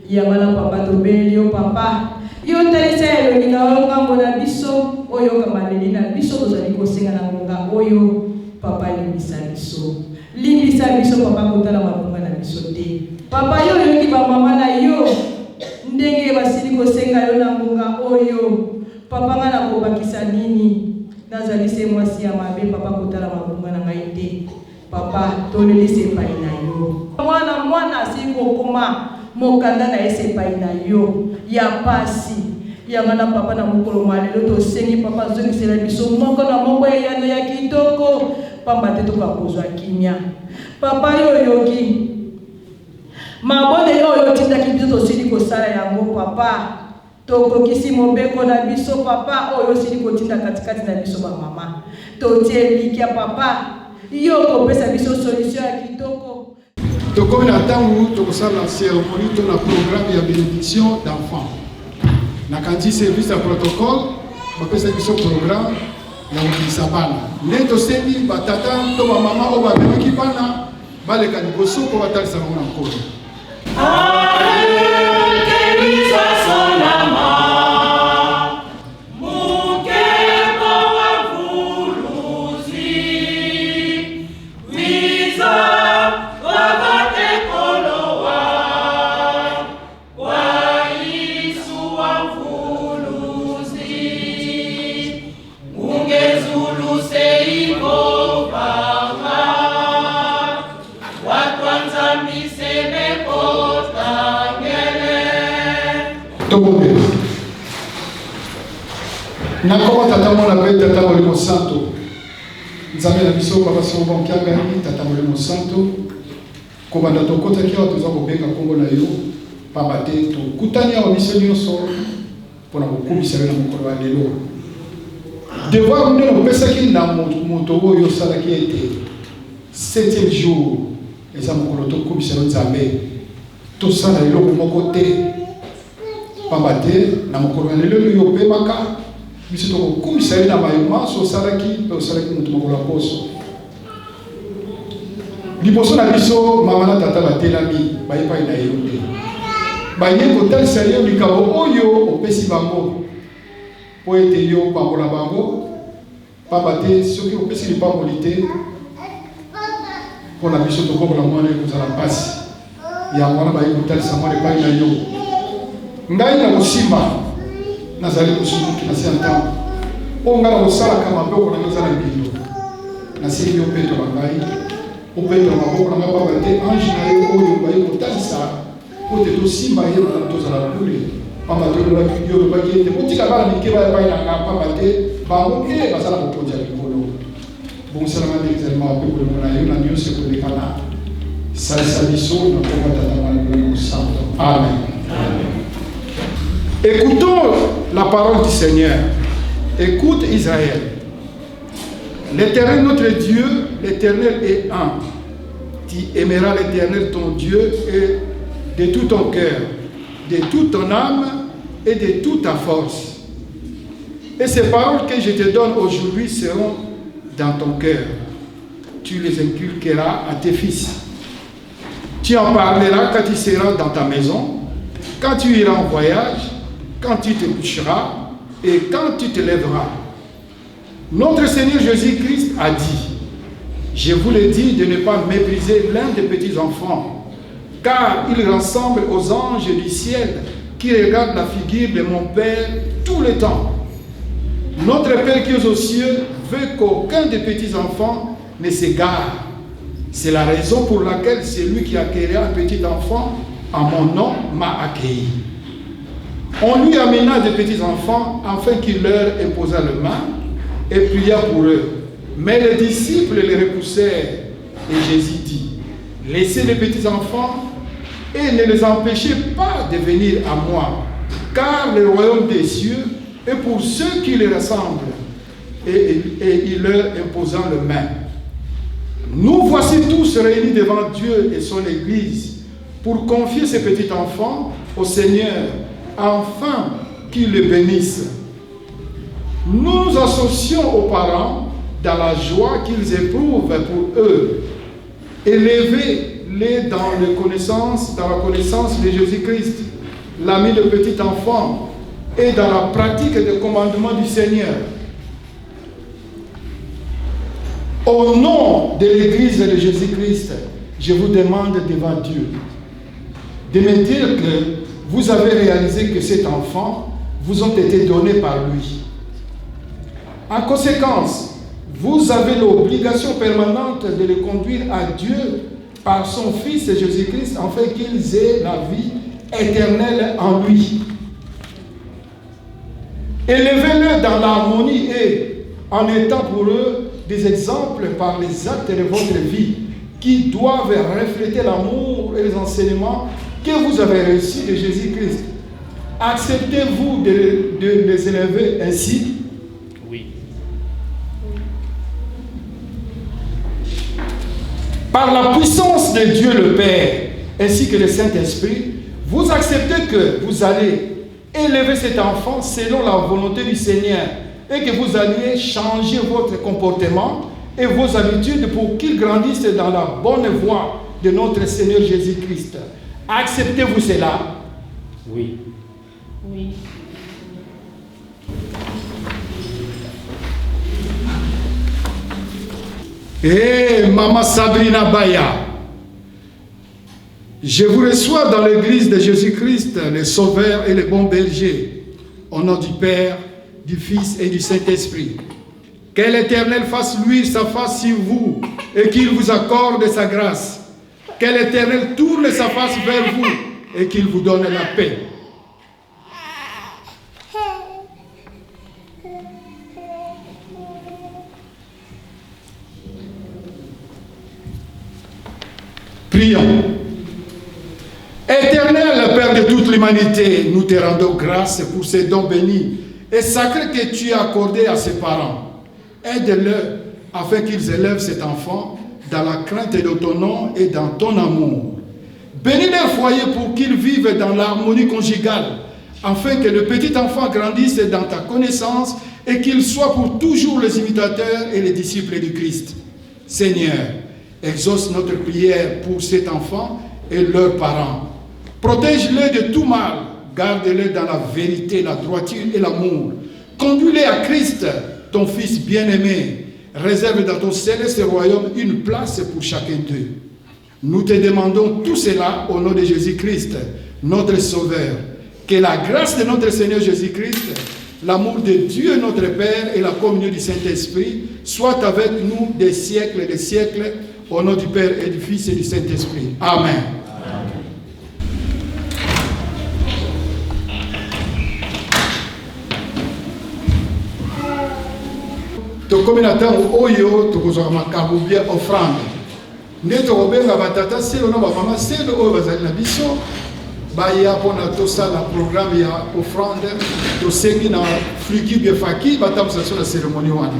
Yango wana papa tobeleli yo papa yo talisa elongi na yo ngambo na biso oyoka maleli na biso tozali kosenga na ngonga oyo papa limbisa biso limbisa biso papa kotala mabunga na biso te papa yo oyoki ba mama na yo ndenge basili kosenga yo na ngonga oyo papa nga nakobakisa nini nazali se mwasi ya mabe papa kotala mabunga na ngai te Papa, toleli se epayi na yo. Mwana, mwana asili kokoma mokanda na ye se epayi na yo ya pasi. Yango wana papa, na mokolo mwa lelo tosengi papa azongisela biso moko na moko eyano ya kitoko, pamba te tokoka kozwa kimia. Papa, yo oyoki mabondeli oyo otindaki biso, tosili kosala yango papa. Tokokisi mobeko na biso, Papa, oyo osili kotinda katikati na biso ba mama. Totie elikya, Papa, yo okopesa biso solution ya kitoko. Tokomi na ntango tokosala ceremonie to na programme ya benediction d'enfant. Nakanisi service ya protocole bapesaki biso programme ya kokilisa bana. Nde tosengi batata to bamama oyo bamemaki bana baleka liboso mpo batalisa bango na Nkolo. Na nkombo Tata, Mwana mpe Tata Molimo Santo. Nzambe na biso, Papa Simon Bankiangani, Tata Molimo Santo, kobanda tokotaki awa toza kobenga nkombo na yo, pamba te tokutani awa biso nyonso mpo na kokumisa yo na mokolo ya lelo. Devoir monene opesaki na moto oyo osalaki ete septième jour eza mokolo tokumisa yo Nzambe, tosala eloko moko te Pamba te, na mokolo ya lelo yo opemaka, biso tokokumisa ye na maye manso osalaki mpe osalaki moto mokolo ya poso. Liboso na biso, mama na tata batelami, baye epai na yo te. Baye kotalisa yo likabo oyo opesi bango, mpo ete yo opambola bango. Pamba te soki opesi lipamboli te mpo na biso tokobola mwana ekozala mpasi. Yango wana baye kotalisa mwana epai na yo. Ngai nakosimba, nazali mosumuki na se ya ntango oyo ngai nakosalaka maboko na ngai eza na mbindo. Nasengi yo opetola ngai, opetola maboko na ngai, pamba te ange na yo oyo baye kotalisa Mpo te tosimba ye malamu, tozala bule, pamba te olobaki, yo olobaki ete, Botika bana mike baya epai na ngai, pamba te bango nde baza na bokonzi ya likolo. Bongisela ngai ndenge ezali mawa mpe bolingo na yo na nyonso ekolekana. Salisa biso na nkombo ya Tata, Mwana mpe Molimo Mosantu. Amen. Écoutons la parole du Seigneur. Écoute Israël. L'Éternel notre Dieu, l'Éternel est un. Tu aimeras l'Éternel ton Dieu et de tout ton cœur, de toute ton âme et de toute ta force. Et ces paroles que je te donne aujourd'hui seront dans ton cœur. Tu les inculqueras à tes fils. Tu en parleras quand tu seras dans ta maison, quand tu iras en voyage, quand tu te coucheras et quand tu te lèveras. Notre Seigneur Jésus-Christ a dit, je vous le dis de ne pas mépriser l'un des petits-enfants, car il ressemble aux anges du ciel qui regardent la figure de mon Père tout le temps. Notre Père qui est aux cieux veut qu'aucun des petits-enfants ne s'égare. C'est la raison pour laquelle celui qui accueillera un petit enfant en mon nom m'a accueilli. On lui amena des petits-enfants afin qu'il leur imposât le main et pria pour eux. Mais les disciples les repoussèrent. Et Jésus dit, laissez les petits-enfants et ne les empêchez pas de venir à moi, car le royaume des cieux est pour ceux qui les ressemblent. Et, et il leur imposant le main. Nous voici tous réunis devant Dieu et son Église pour confier ces petits enfants au Seigneur, afin qu'il les bénisse. Nous nous associons aux parents dans la joie qu'ils éprouvent pour eux. Élevez-les dans, la connaissance, dans la connaissance de Jésus-Christ, l'ami de petit enfant, et dans la pratique des commandements du Seigneur. Au nom de l'Église de Jésus-Christ, je vous demande devant Dieu de me dire que vous avez réalisé que cet enfant vous ont été donné par lui. En conséquence, vous avez l'obligation permanente de le conduire à Dieu par son Fils Jésus-Christ, afin qu'ils aient la vie éternelle en lui. Élevez-le dans l'harmonie et en étant pour eux des exemples par les actes de votre vie qui doivent refléter l'amour et les enseignements que vous avez reçus de Jésus-Christ. Acceptez-vous de, de les élever ainsi? Oui. Par la puissance de Dieu le Père ainsi que le Saint-Esprit, vous acceptez que vous allez élever cet enfant selon la volonté du Seigneur et que vous alliez changer votre comportement et vos habitudes pour qu'il grandisse dans la bonne voie de notre Seigneur Jésus-Christ. Acceptez-vous cela? Oui. Oui. Eh, Maman Sabrina Baya, je vous reçois dans l'église de Jésus-Christ, le Sauveur et le bon berger, au nom du Père, du Fils et du Saint-Esprit. Que l'Éternel fasse luire sa face sur vous et qu'il vous accorde sa grâce. Que l'Éternel tourne sa face vers vous et qu'il vous donne la paix. Prions. Éternel Père de toute l'humanité, nous te rendons grâce pour ces dons bénis et sacrés que tu as accordés à ses parents. Aide-le afin qu'ils élèvent cet enfant dans la crainte de ton nom et dans ton amour. Bénis leur foyer pour qu'ils vivent dans l'harmonie conjugale, afin que le petit enfant grandisse dans ta connaissance et qu'il soit pour toujours les imitateurs et les disciples du Christ. Seigneur, exauce notre prière pour cet enfant et leurs parents. Protège-les de tout mal, garde-les dans la vérité, la droiture et l'amour. Conduis-les à Christ, ton Fils bien-aimé. Réserve dans ton céleste royaume une place pour chacun d'eux. Nous te demandons tout cela au nom de Jésus-Christ, notre Sauveur. Que la grâce de notre Seigneur Jésus-Christ, l'amour de Dieu notre Père et la communion du Saint-Esprit soient avec nous des siècles des siècles, au nom du Père et du Fils et du Saint-Esprit. Amen. tokomi na ntango oyo tokozwaka makambo bia offrande nde tokobenga batata selo na bamama selo oyo bazali na biso baya mpona tosala programme ya offrande tosengi na fliki biefaki batambwisa biso na cérémonie wana.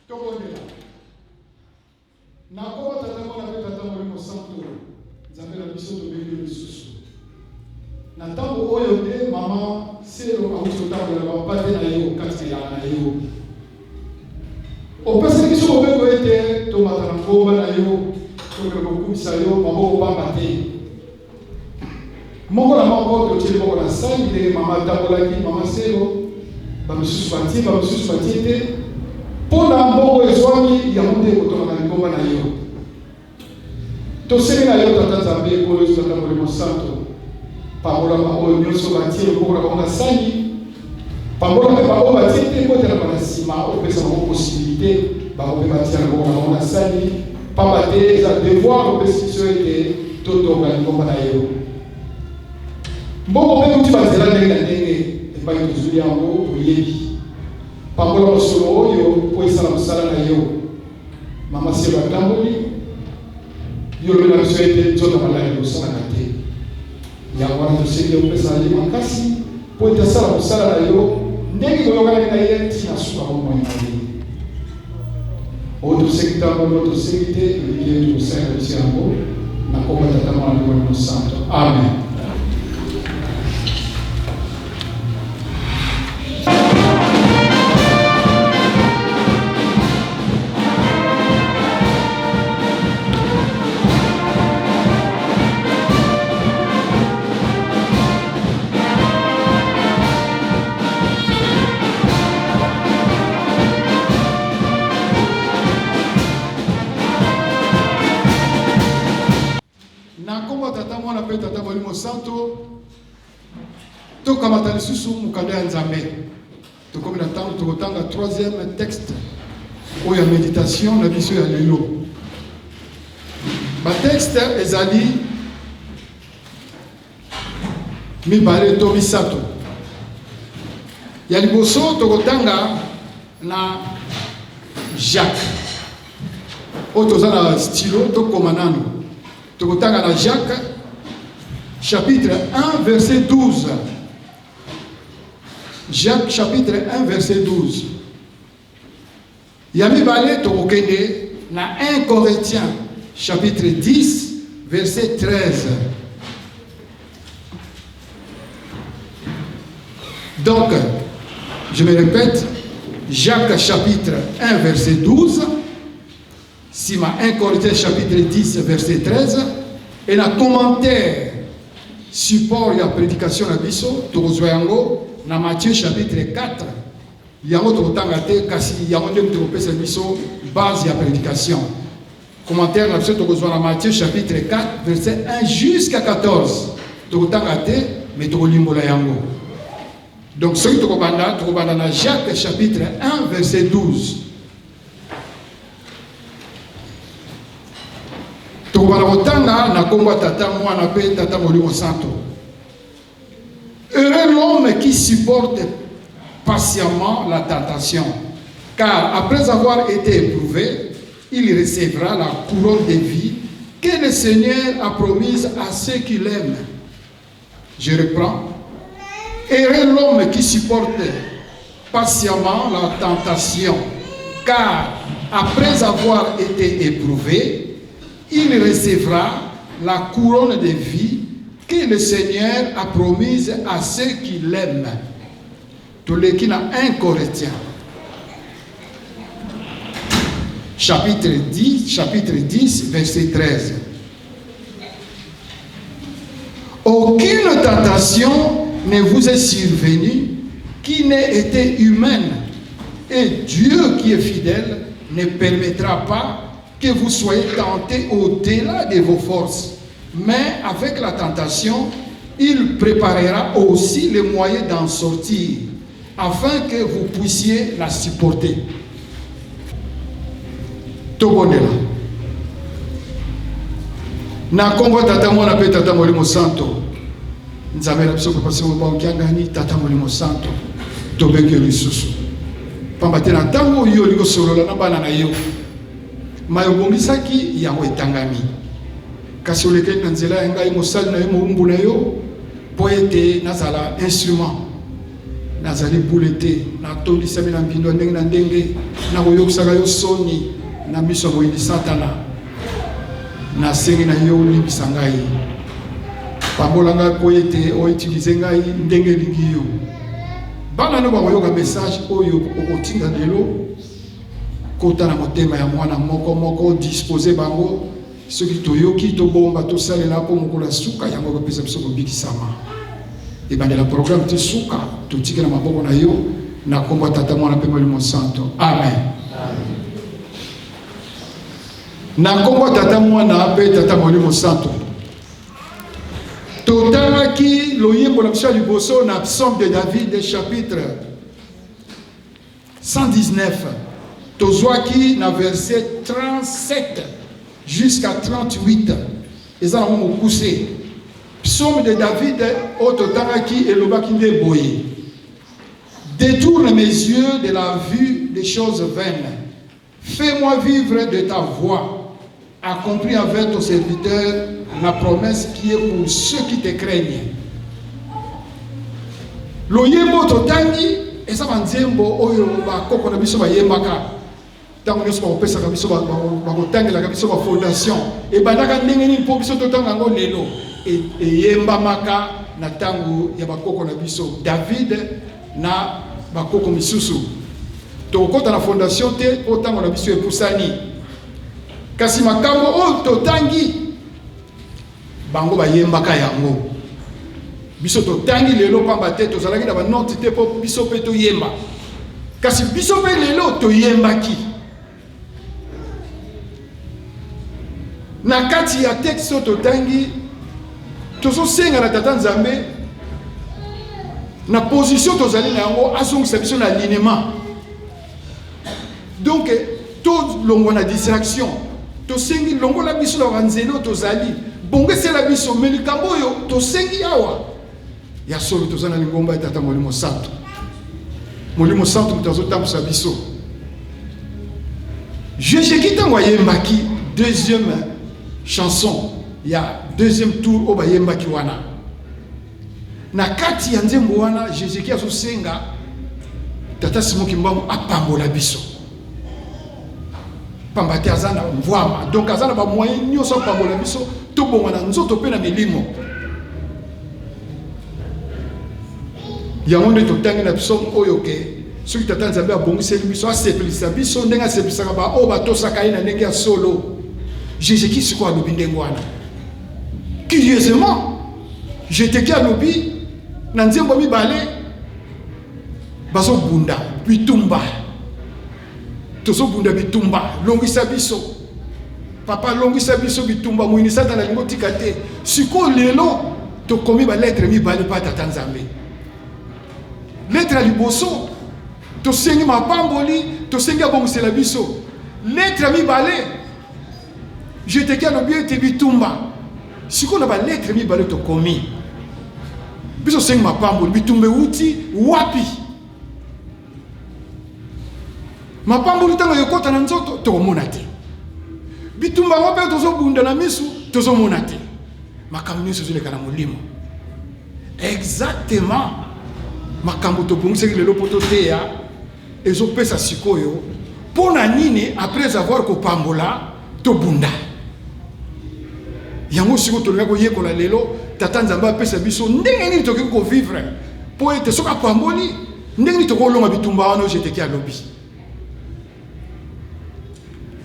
Tobondela. Na nkombo Tata, Mwana mpe Tata Molimo Santo, Nzambe na biso, tobengi yo lisusu na ntango oyo nde mama Selo awuti kotambola na bampate na yo kati na elanga na yo. Opesaki biso mobeko ete tomata na ngomba na yo, tokende kokumisa yo maboko pamba te. Moko na moko totie liboko na sani ndenge mama atambolaki, mama Selo, bamisusu batie, bamisusu batie te. Mpo na mbongo ezwami, yango nde ekotongaka lingomba na yo. Tosengi na yo, Tata Nzambe, Nkolo Yesu, Tata Molimo Santo, pambola baoyo nyonso batie loboko na bango na sani, pambola mpe baoyo batie te, mpo ete na mbala nsima opesa bango possibilité bango mpe batia loboko na bango na sani, pamba te eza devoir opesi biso ete totonga lingomba na yo. Mbongo mpe euti banzela ndenge na ndenge, epai tozwi yango toyebi. Pambola mosolo oyo mpo esala mosala na yo. Mama Selo atamboli, yo olobi na biso ete nzoto maladi ekosalaka te. Yango wana tosengi yo opesa ye makasi mpo ete asala mosala na yo ndenge boyokanaki na ye tii na suka bomoi na ye. Oyo tosengi ntango oyo tosengi te, toyebi ye tokosalela biso yango na nkombo ya Tata, Mwana mpe Molimo Santo. Amen. Na nkombo ya Tata, Mwana mpe Tata Molimo Santo, tokamata lisusu mokanda ya Nzambe. Tokomi na ntango tokotanga troisième texte oyo ya meditation na biso ya lelo. Batexte ezali Mibale to misato. Ya liboso tokotanga na Jacques. Oyo toza na stylo tokoma nano. Tokotanga na Jacques chapitre 1 verset 12. Jacques chapitre 1 verset 12. Ya mibale tokokende na 1 Corinthiens chapitre 10 verset 13. Donc, je me répète, Jacques chapitre 1 verset 12, sima 1 Corinthiens chapitre 10 verset 13, et na commentaire support ya prédication na biso tokozwa yango na Matthieu chapitre 4. Yango tokotanga te, kasi yango nde moto ekopesa biso base ya prédication. Commentaire na biso tokozwa na Matthieu chapitre 4 verset 1 jusqu'à 14. Tokotanga te, mais tokolimbola yango. Donc soki tokobanda, tokobanda na Jacques chapitre 1 verset 12. Tokobanda kotanga na kombo ya Tata, Mwana mpe Tata Molimo Santo. Heureux l'homme qui supporte patiemment la tentation, car après avoir été éprouvé, il recevra la couronne de vie que le Seigneur a promise à ceux qui l'aiment. Je reprends. Heureux l'homme qui supporte patiemment la tentation, car après avoir été éprouvé, il recevra la couronne de vie que le Seigneur a promise à ceux qui l'aiment. Toleki na 1 Corinthiens chapitre 10, chapitre 10, verset 13. Aucune tentation ne vous est survenue qui n'ait été humaine. Et Dieu qui est fidèle ne permettra pas que vous soyez tentés au-delà de vos forces. Mais avec la tentation, il préparera aussi les moyens d'en sortir, afin que vous puissiez la supporter. Tobondela. Na kombo Tata Mwana pe Tata Molimo Santo. Nzambe na biso Papa Simon Kimbangu Kiangani, Tata Molimo Santo. Tobengi yo lisusu. Pamba te na ntango oyo olingi kosolola na bana na yo, maye obongisaki yango etangami. Kasi olekeli na nzela ya ngai mosali na yo, mowumbu na yo, mpo ete nazala instrument. Nazali bule te, natondisami na mbindo ya ndenge na ndenge, nakoyokisaka yo soni na miso ya moyini Satana. Nasengi na yo olimbisa ngai, pambola ngai mpo ete outilize ngai ndenge elingi yo. Bana no bakoyoka message oyo okotinda lelo, kota na motema ya mwana moko moko, dispose bango soki toyoki, tobomba, tosalela mpo mokolo ya suka yango ekopesa biso kobikisama. Ebandela programme ti suka, totiki na maboko na yo na kombo ya Tata, Mwana mpe Molimo Santo. Amen. Na kombo ya Tata, Mwana mpe Tata Molimo Santo. Totangaki loyembo na biso ya liboso na Psaume de David chapitre 119. Tozwaki na verset 37 jusqu'à 38. Eza nango mokuse. Psaume de David oyo totangaki elobaki nde boye: Détourne mes yeux de la vue des choses vaines. Fais-moi vivre de ta voix. Accomplis avec ton serviteur la promesse qui est pour ceux qui te craignent. Loyembo totangi eza banzembo oyo bakoko na biso bayembaka ntango nyonso bakopesaka biso, bakotangelaka biso bafondation ebandaka ndenge nini mpo biso totanga yango lelo. Eyembamaka na ntango ya bakoko na biso David na bakoko misusu. Tokokota na fondation te mpo ntango na biso epusani, kasi makambo oyo totangi bango bayembaka yango, biso totangi lelo pamba te tozalaki na banoti te mpo biso mpe toyemba, kasi biso mpe lelo toyembaki. Na kati ya texte oyo totangi, tozosenga na Tata Nzambe na position tozali na yango azongisa biso na alignement. Donc tolongwa na distraction, tosengi longola biso na banzela oyo tozali, bongesela biso. Me likambo oyo tosengi awa, Ya solo toza na lingomba ya Tata Molimo Santo. Molimo Santo moto azotambusa biso. Jésus ntango ayembaki deuxième chanson ya deuxième tour oyo bayembaki wana, na kati ya nzembo wana Jésus azosenga Tata Simon Kimbangu apambola biso, pamba te aza na mvwama, donc aza na bamoyen nyonso apambola biso tobonga na nzoto mpe na milimo. Yango nde totangi na psaume oyo ke soki Tata Nzambe abongiseli biso, asepelisa biso ndenge asepelisaka baoyo batosaka ye na ndenge ya solo. Jésus sikoyo alobi ndenge wana. Curieusement, Jeteki alobi na nzembo mibale bazobunda bitumba, tozobunda bitumba, longisa biso papa, longisa biso bitumba, moyini Satana alingi otika te. Sikoyo lelo tokomi balettre mibale mpa Tata Nzambe. Lettre ya liboso tosengi mapamboli, tosengi abongisela biso. Lettre ya mibale Jeteki alobi ete bitumba. Sikoyo na balettre mibale tokomi, biso tosengi mapamboli, bitumba euti wapi? Mapamboli ntango ekota na nzoto tokomona te, bitumba yango mpe tozobunda na misu tozomona te, makambo nyonso ezoleka na molimo. Exactement makambo tobongisaki lelo mpo toteya ezopesa sikoyo mpo na nini après avoir kopambola tobunda yango. Sikoyo tolinga koyekola lelo, Tata Nzambe apesa biso ndenge nini tokoki kovivre mpo ete soki apamboli, ndenge nini tokolonga bitumba wana oyo Jeteki alobi.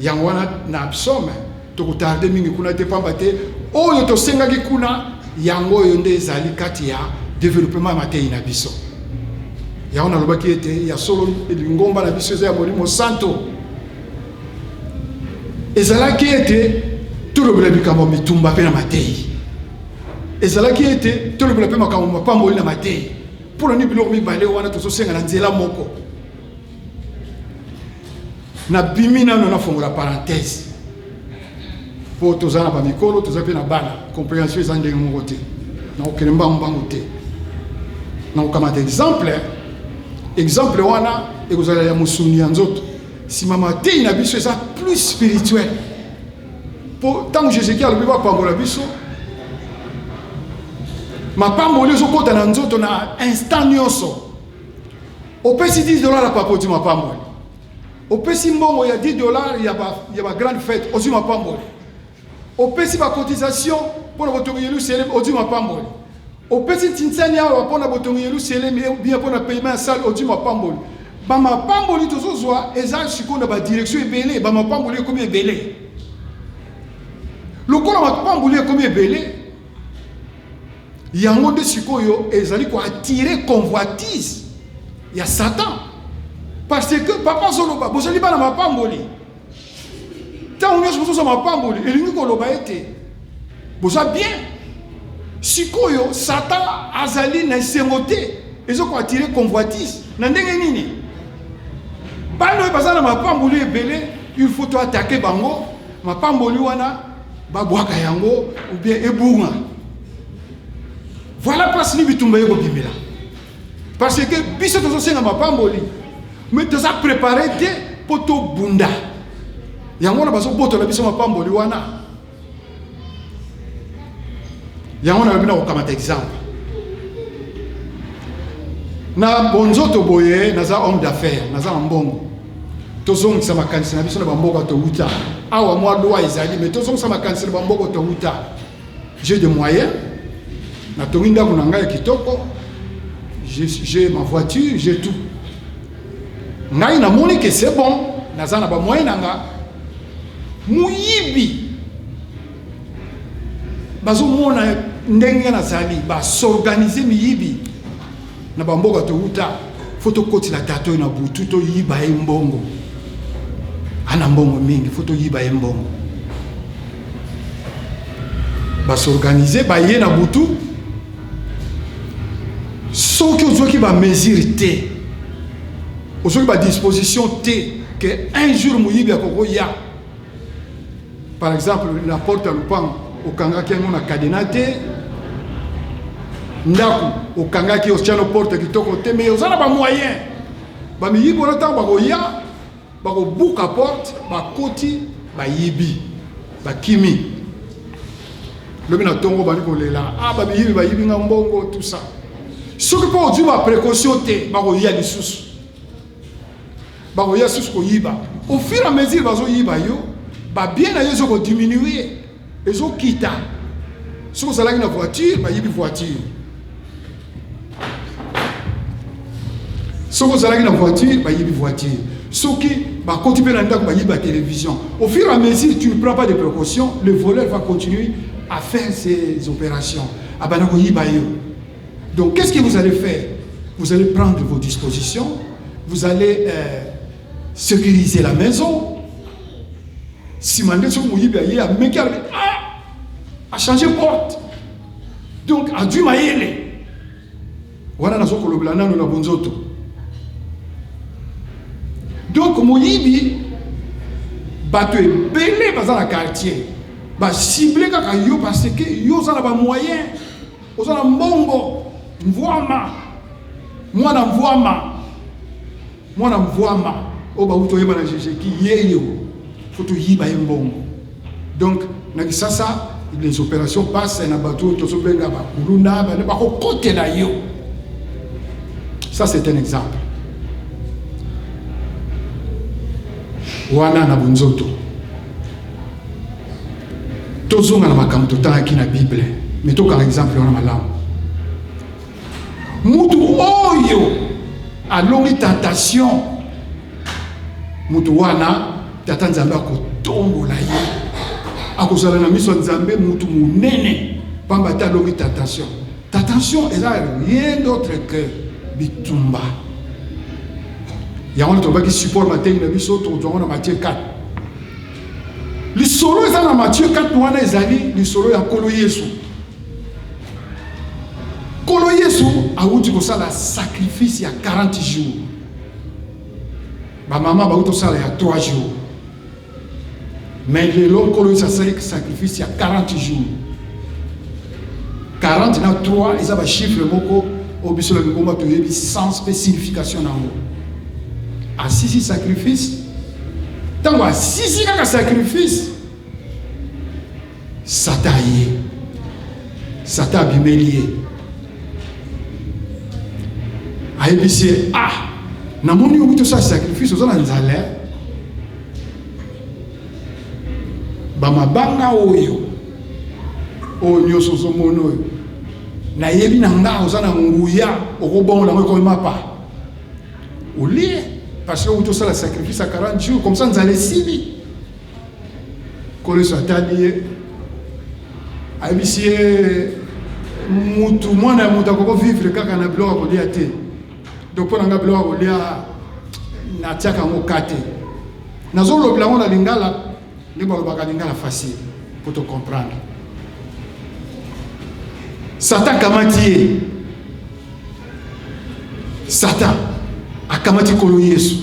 Yango wana na psaume tokotarde mingi kuna te, pamba te oyo tosengaki kuna yango oyo nde ezali kati ya developpement ya mateyi na biso. Yango nalobaki ete ya solo lingomba na biso eza ya Molimo Santo. Ezalaki ete tolobela likambo ya mitumba mpe na mateyi, ezalaki ete tolobela mpe makambo mapamboli na mateyi. Mpo na nini biloko mibale wana tozosenga na nzela moko? Nabimi nano, nafongola parenthèse, mpo toza na bamikolo, toza mpe na bana, comprehension eza ndenge moko te. Nakokende mbangu mbangu te, nakokamata exemple. Exemple wana ekozala ya mosuni ya nzoto, nsima mateyi na biso eza plus spirituel. Mpo ntango Jésus alobi bapambola biso, mapamboli ezokɔta na nzoto na instant nyonso. Opesi 10 $ ya papa, ozwi mapamboli. Opesi mbongo ya 10 $ ya bagrande fête, ozwi mapamboli. Opesi bacotisation mpona botongi Yerusalem, ozwi mapamboli. Opesi ntinsani awa mpona botongi Yerusalem, bien mpona paiement ya salle, ozwi mapamboli. Bamapamboli tozozwa eza sikoyo na badirection ebele. Bamapamboli ekomi ebele. Lokola mapamboli ekomi ebele, yango nde sikoyo ezali koattirer convoitise ya Satan, parce que papa azoloba: bozali bana mapamboli. Ntango nyonso bozozwa mapamboli, elingi koloba ete boza bien. Sikoyo Satan azali na esengo te, eza koattirer convoitise na ndenge nini? Bana oyo baza na mapamboli ebele, il faut toattaquer bango, mapamboli wana babwaka yango ou bien ebunga. Voilà place ni bitumba ye kobimela, parce que biso tozosenga mapamboli, mais toza préparé te mpo tobunda. Yango wana bazobotola biso mapamboli wana. Yango nalobi na kokamata exemple na bonzoto boye. Naza homme d'affaires, naza na mbongo. Tozongisa makanisi na biso na bamboka towuta. Awa mwa loi ezali, mais tozongisa makanisi na bamboka towuta. J'ai des moyens, natongi ndako na ngai ya kitoko, j'ai ma voiture, j'ai tout. Ngai namoni ke c'est bon, naza na bamoyen na nga. Moyibi bazomona ndenge nazali, basorganiser miyibi na bamboka towuta: faut tokotela tata oyo na butu, toyiba ye mbongo, ana mbongo mingi, faut toyiba ye mbongo. Basorganiser, baye na butu. Soki ozwaki bamesure te, ozwaki badisposition te ke un jour moyibi akokoya, par exemple la porte ya lopango okangaki yango na cadenas te. Ndako okangaki, otia no porte kitoko te, mais oza na ba moyen. Ba miyibi wana ntango bakoya, bakobuka porte, bakoti, bayibi, bakimi. Lobi na tongo bali kolela, ah ba miyibi bayibi nga mbongo, tout ça. Soki mpo ozwi ba précaution te, bakoya lisusu. Bakoya lisusu koyiba. Au fur et à mesure bazoyiba yo, ba bien na yo ezo kodiminuer, ezokita. Soki ozalaki na voiture, bayibi voiture. Soki ozalaki na voiture, bayibi voiture. Soki bakoti mpe na ndako, bayibi ba télévision. Au fur et à mesure, tu ne prends pas de précautions, le voleur va continuer à faire ses opérations. Abanda koyiba yo. Donc, qu'est-ce que vous allez faire? Vous allez prendre vos dispositions, vous allez sécuriser la maison. Si mande soki moyibi aye, ameki alobi, ah, a changer porte. Donc, adui mayele. Wana nazo kolobela nanu na bonzoto. Donc, moyibi, bato ebele baza na quartier, ba cible kaka yo parce que yo oza na ba moyen, oza na mbongo, mvwama, mwana mvwama, mwana mvwama oyo bauti oyeba na Jejeki, ye yo faut toyiba ye mbongo. Donc na Kisasa les opérations passent na bato oyo tozobenga bakuluna, bakokotela yo. Ça c'est un exemple. Wana na bonzoto. Tozonga na makambo totangaki na Bible, mais tokanga exemple wana malamu. Mutu oyo alongi tentation, mutu wana tata Nzambe akotombola ye, akozala na miso ya Nzambe mutu monene, pamba te alongi tentation. Tentation eza rien d'autre que bitumba. Yango wana tolobaki support mateyi na biso, tokozwa yango na Matthieu 4. Lisolo eza na Matthieu 4 wana ezali lisolo ya Nkolo Yesu. Nkolo Yesu awuti kosala sacrifice ya 40 jours. Ba mama bawuti kosala ya 3 jours. Mais lelo Nkolo Yesu asali sacrifice ya 40 jours. 40 na 3 eza ba chiffre moko oyo biso na lingomba toyebi sens pe signification na yango. Asisi sacrifice, ntango asisi kaka sacrifice, Satan aye. Satan abimeli ye. Ayebisi ye, ah, namoni yo kutu osala sacrifice, oza na nzala. Ba mabanga oyo, oyo nyonso ozomona oyo, nayebi na nga oza na nguya, okobongola yango ekomi mapa. Olie, parce que okuti osala sacrifice ya 40 jours, comme ça nzala esili. Nkolo Yesu atali ye, ayebisi ye mutu, mwana ya moto akoko vivre kaka na biloko ya kolia te. Donc mpo na nga biloko ya kolia natiaka yango ka te. Nazolobela yango na lingala nde balobaka lingala facile mpo to comprendre. Satan akamati ye, Satan akamati Nkolo Yesu,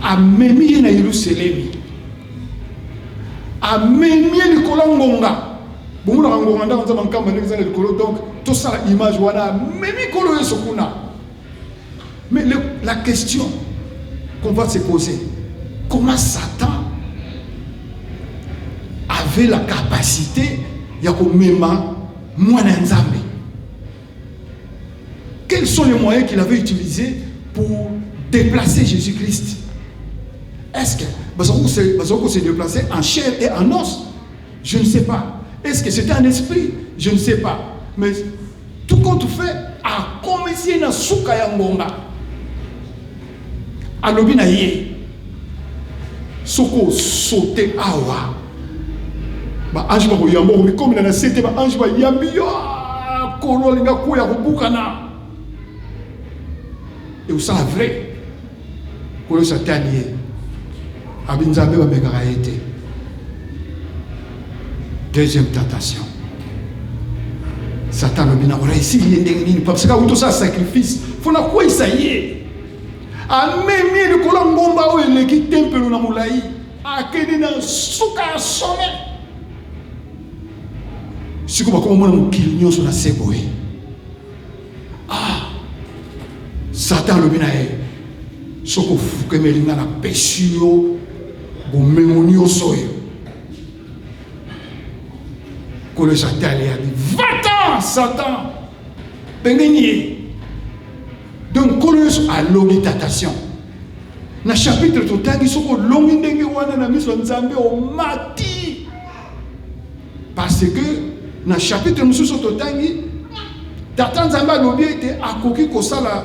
amemi ye na Yelusalemi, amemi ye likolo ya ngonga. Bomonaka ngonga ndako Nzambe nkamba ndenge eza na likolo, donc tosala image wana, amemi Nkolo Yesu kuna. Mais la question qu'on va se poser, comment Satan avait la capacité ya komema mwana ya Nzambe? Quels sont les moyens qu'il avait utilisés pour déplacer Jésus-Christ? Est-ce que bazoko se déplacer en chair et en os? Je ne sais pas. Est-ce que c'était un esprit? Je ne sais pas. Mais tout compte fait, akomisi ye na suka ya ngonga. Alobi na ye, soki osote awa, ba ange bakoyamba, okomikomela na se te, ba ange bayambi yo, kolo alinga kweya kobukana. Ekosala vrai. Kolo Yesu atali ye, abi Nzambe bamekaka ye te. Deuxième tentation, Satan alobi na koreusir ye ndenge nini? Parce que awuti osala sacrifice, fo nakweyisa ye. Amemi ye likolo ya ngomba oyo eleki tempelo na molai, akende na suka ya sommet. Sikoyo bakoma mona mokili nyonso na se boye. Ah, Satan alobi na ye, soki ofukemeli nga napesi yo bomengo nyonso oyo. Nkolo Yesu atali ye abi, va-t'en Satan, pembeni ye. Donc Nkolo Yesu alongi tentation. Na chapitre totangi, soki olongi ndenge wana na miso ya Nzambe omati. Parce que na chapitre mosusu totangi, Tata Nzambe alobi ete akoki kosala,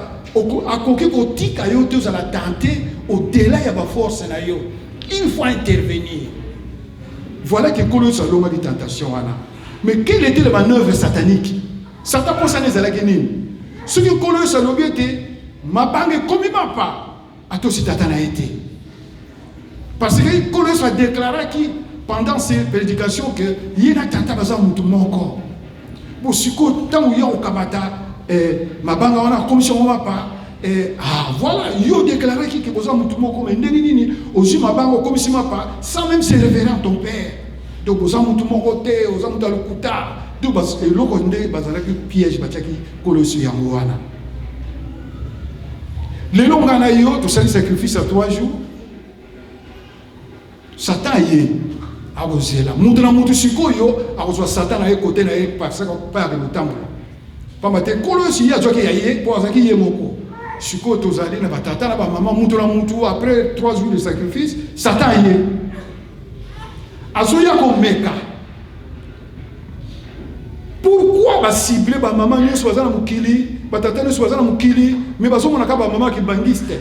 akoki kotika yo te ozala tente au-delà ya ba force na yo. Il faut intervenir. Voilà que Nkolo Yesu alongaki tentation wana. Mais quelle était la manœuvre satanique? Satan mposa na ezalaki nini? Soki Nkolo Yesu alobi ete mabanga ekomi mapa, atosi tata na ye te. Parce que Nkolo Yesu adeklaraki pendant ses prédications que ye na tata baza mutu moko. Bo sikoyo ntango ye akokamata eh, mabanga wana akomisi yango mapa eh, ah, voilà yo odeklaraki ke boza mutu moko, mais ndenge nini ozwi mabanga okomisi mapa sans même se référer à ton père? Donc oza mutu moko te, oza mutu ya lokuta. Donc eloko nde bazalaki piège batiaki Nkolo Yesu yango wana. Lelo nga na yo tosali sacrifice ya 3 jours, Satan ye akozela mutu na mutu sikoyo akozwa Satan na ye kote na ye parce que pa ya kotambola pamba te Nkolo Yesu ye azwaki ya ye mpo azalaki ye moko. Sikoyo tozali na batata na bamama, mutu na mutu après 3 jours de sacrifice, Satan ye azoya komeka. Pourquoi ba cible ba mama nyonso baza na mokili, batata nyonso baza na mokili, mais bazomona kaka ba mama kimbangiste?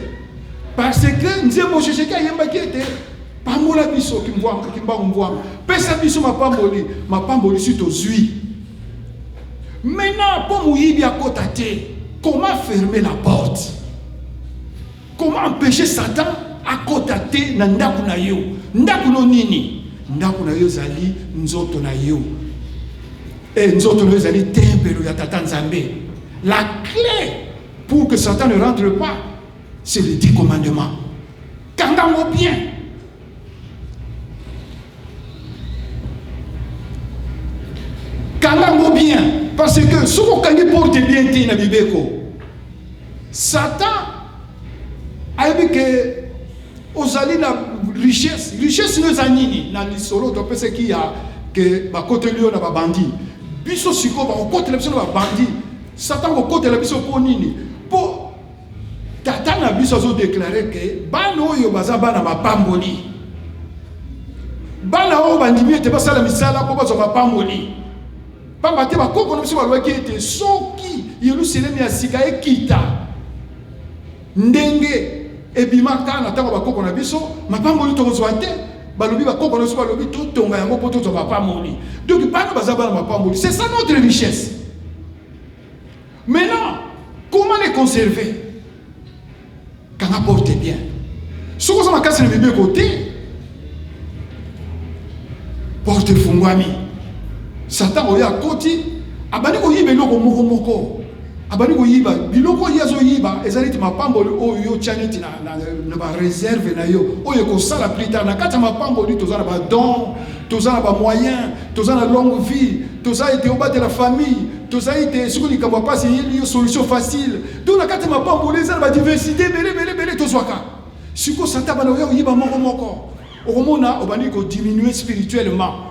Parce que nzembo Shesheki ayembaki ete pambola biso kimvwanga, kimbangu mvwanga, pesa biso mapamboli, mapamboli si tozwi. Maintenant, mpo moyibi akota te, comment fermer la porte? Comment empêcher Satan akota te na ndako na yo? Ndako no nini? Ndako na yo ezali nzoto na yo. E nzoto na yo ezali tempelo ya Tata Nzambe. La clé pour que Satan ne rentre pas, c'est les 10 commandements. Kanga yango bien. Kanga yango bien. Parce que soki okangi porte bien te na mibeko, Satan ayebi ke ozali na richesse. Richesse no eza nini? Na lisolo topesaki ya ke bakoteli yo na babandi. Biso sikoyo bakokotela biso na babandi. Satan kokotela biso mpo nini? Mpo tata na biso azodeklare ke bana oyo baza bana mapamboli, bana oyo bandimi ete basala misala mpo bazwa mapamboli. Pamba te bakoko na biso balobaki ete soki Yelusalemi ya sika ekita ndenge ebimaka na ntango bakoko na biso, mapamboli tokozwa te. Balobi bakoko na biso balobi totonga yango mpo tozwa mapamboli. Donc bana baza bana mapamboli, c'est ça notre richesse. Maintenant, comment les conserver? Kanga porte bien. Soki oza makasi na mibeko te, porte efungwami. Satan oyo akoti, abandi koyiba eloko moko moko. Abandi koyiba biloko oyo azoyiba eza neti mapamboli oyo yo otya neti na, na, na ba reserve na yo oyo ekosala plus tard. Na kati ya mapamboli toza na ba don, toza na ba moyen, toza na longue vie, toza ete obatela famille, toza ete soki likambo ya pasi eyeli yo solution facile. Donc na kati ya mapamboli eza na ba diversité ebele ebele ebele tozwaka. Sikoyo Satan abanda koya koyiba moko moko, okomona obandi ko diminuer spirituellement.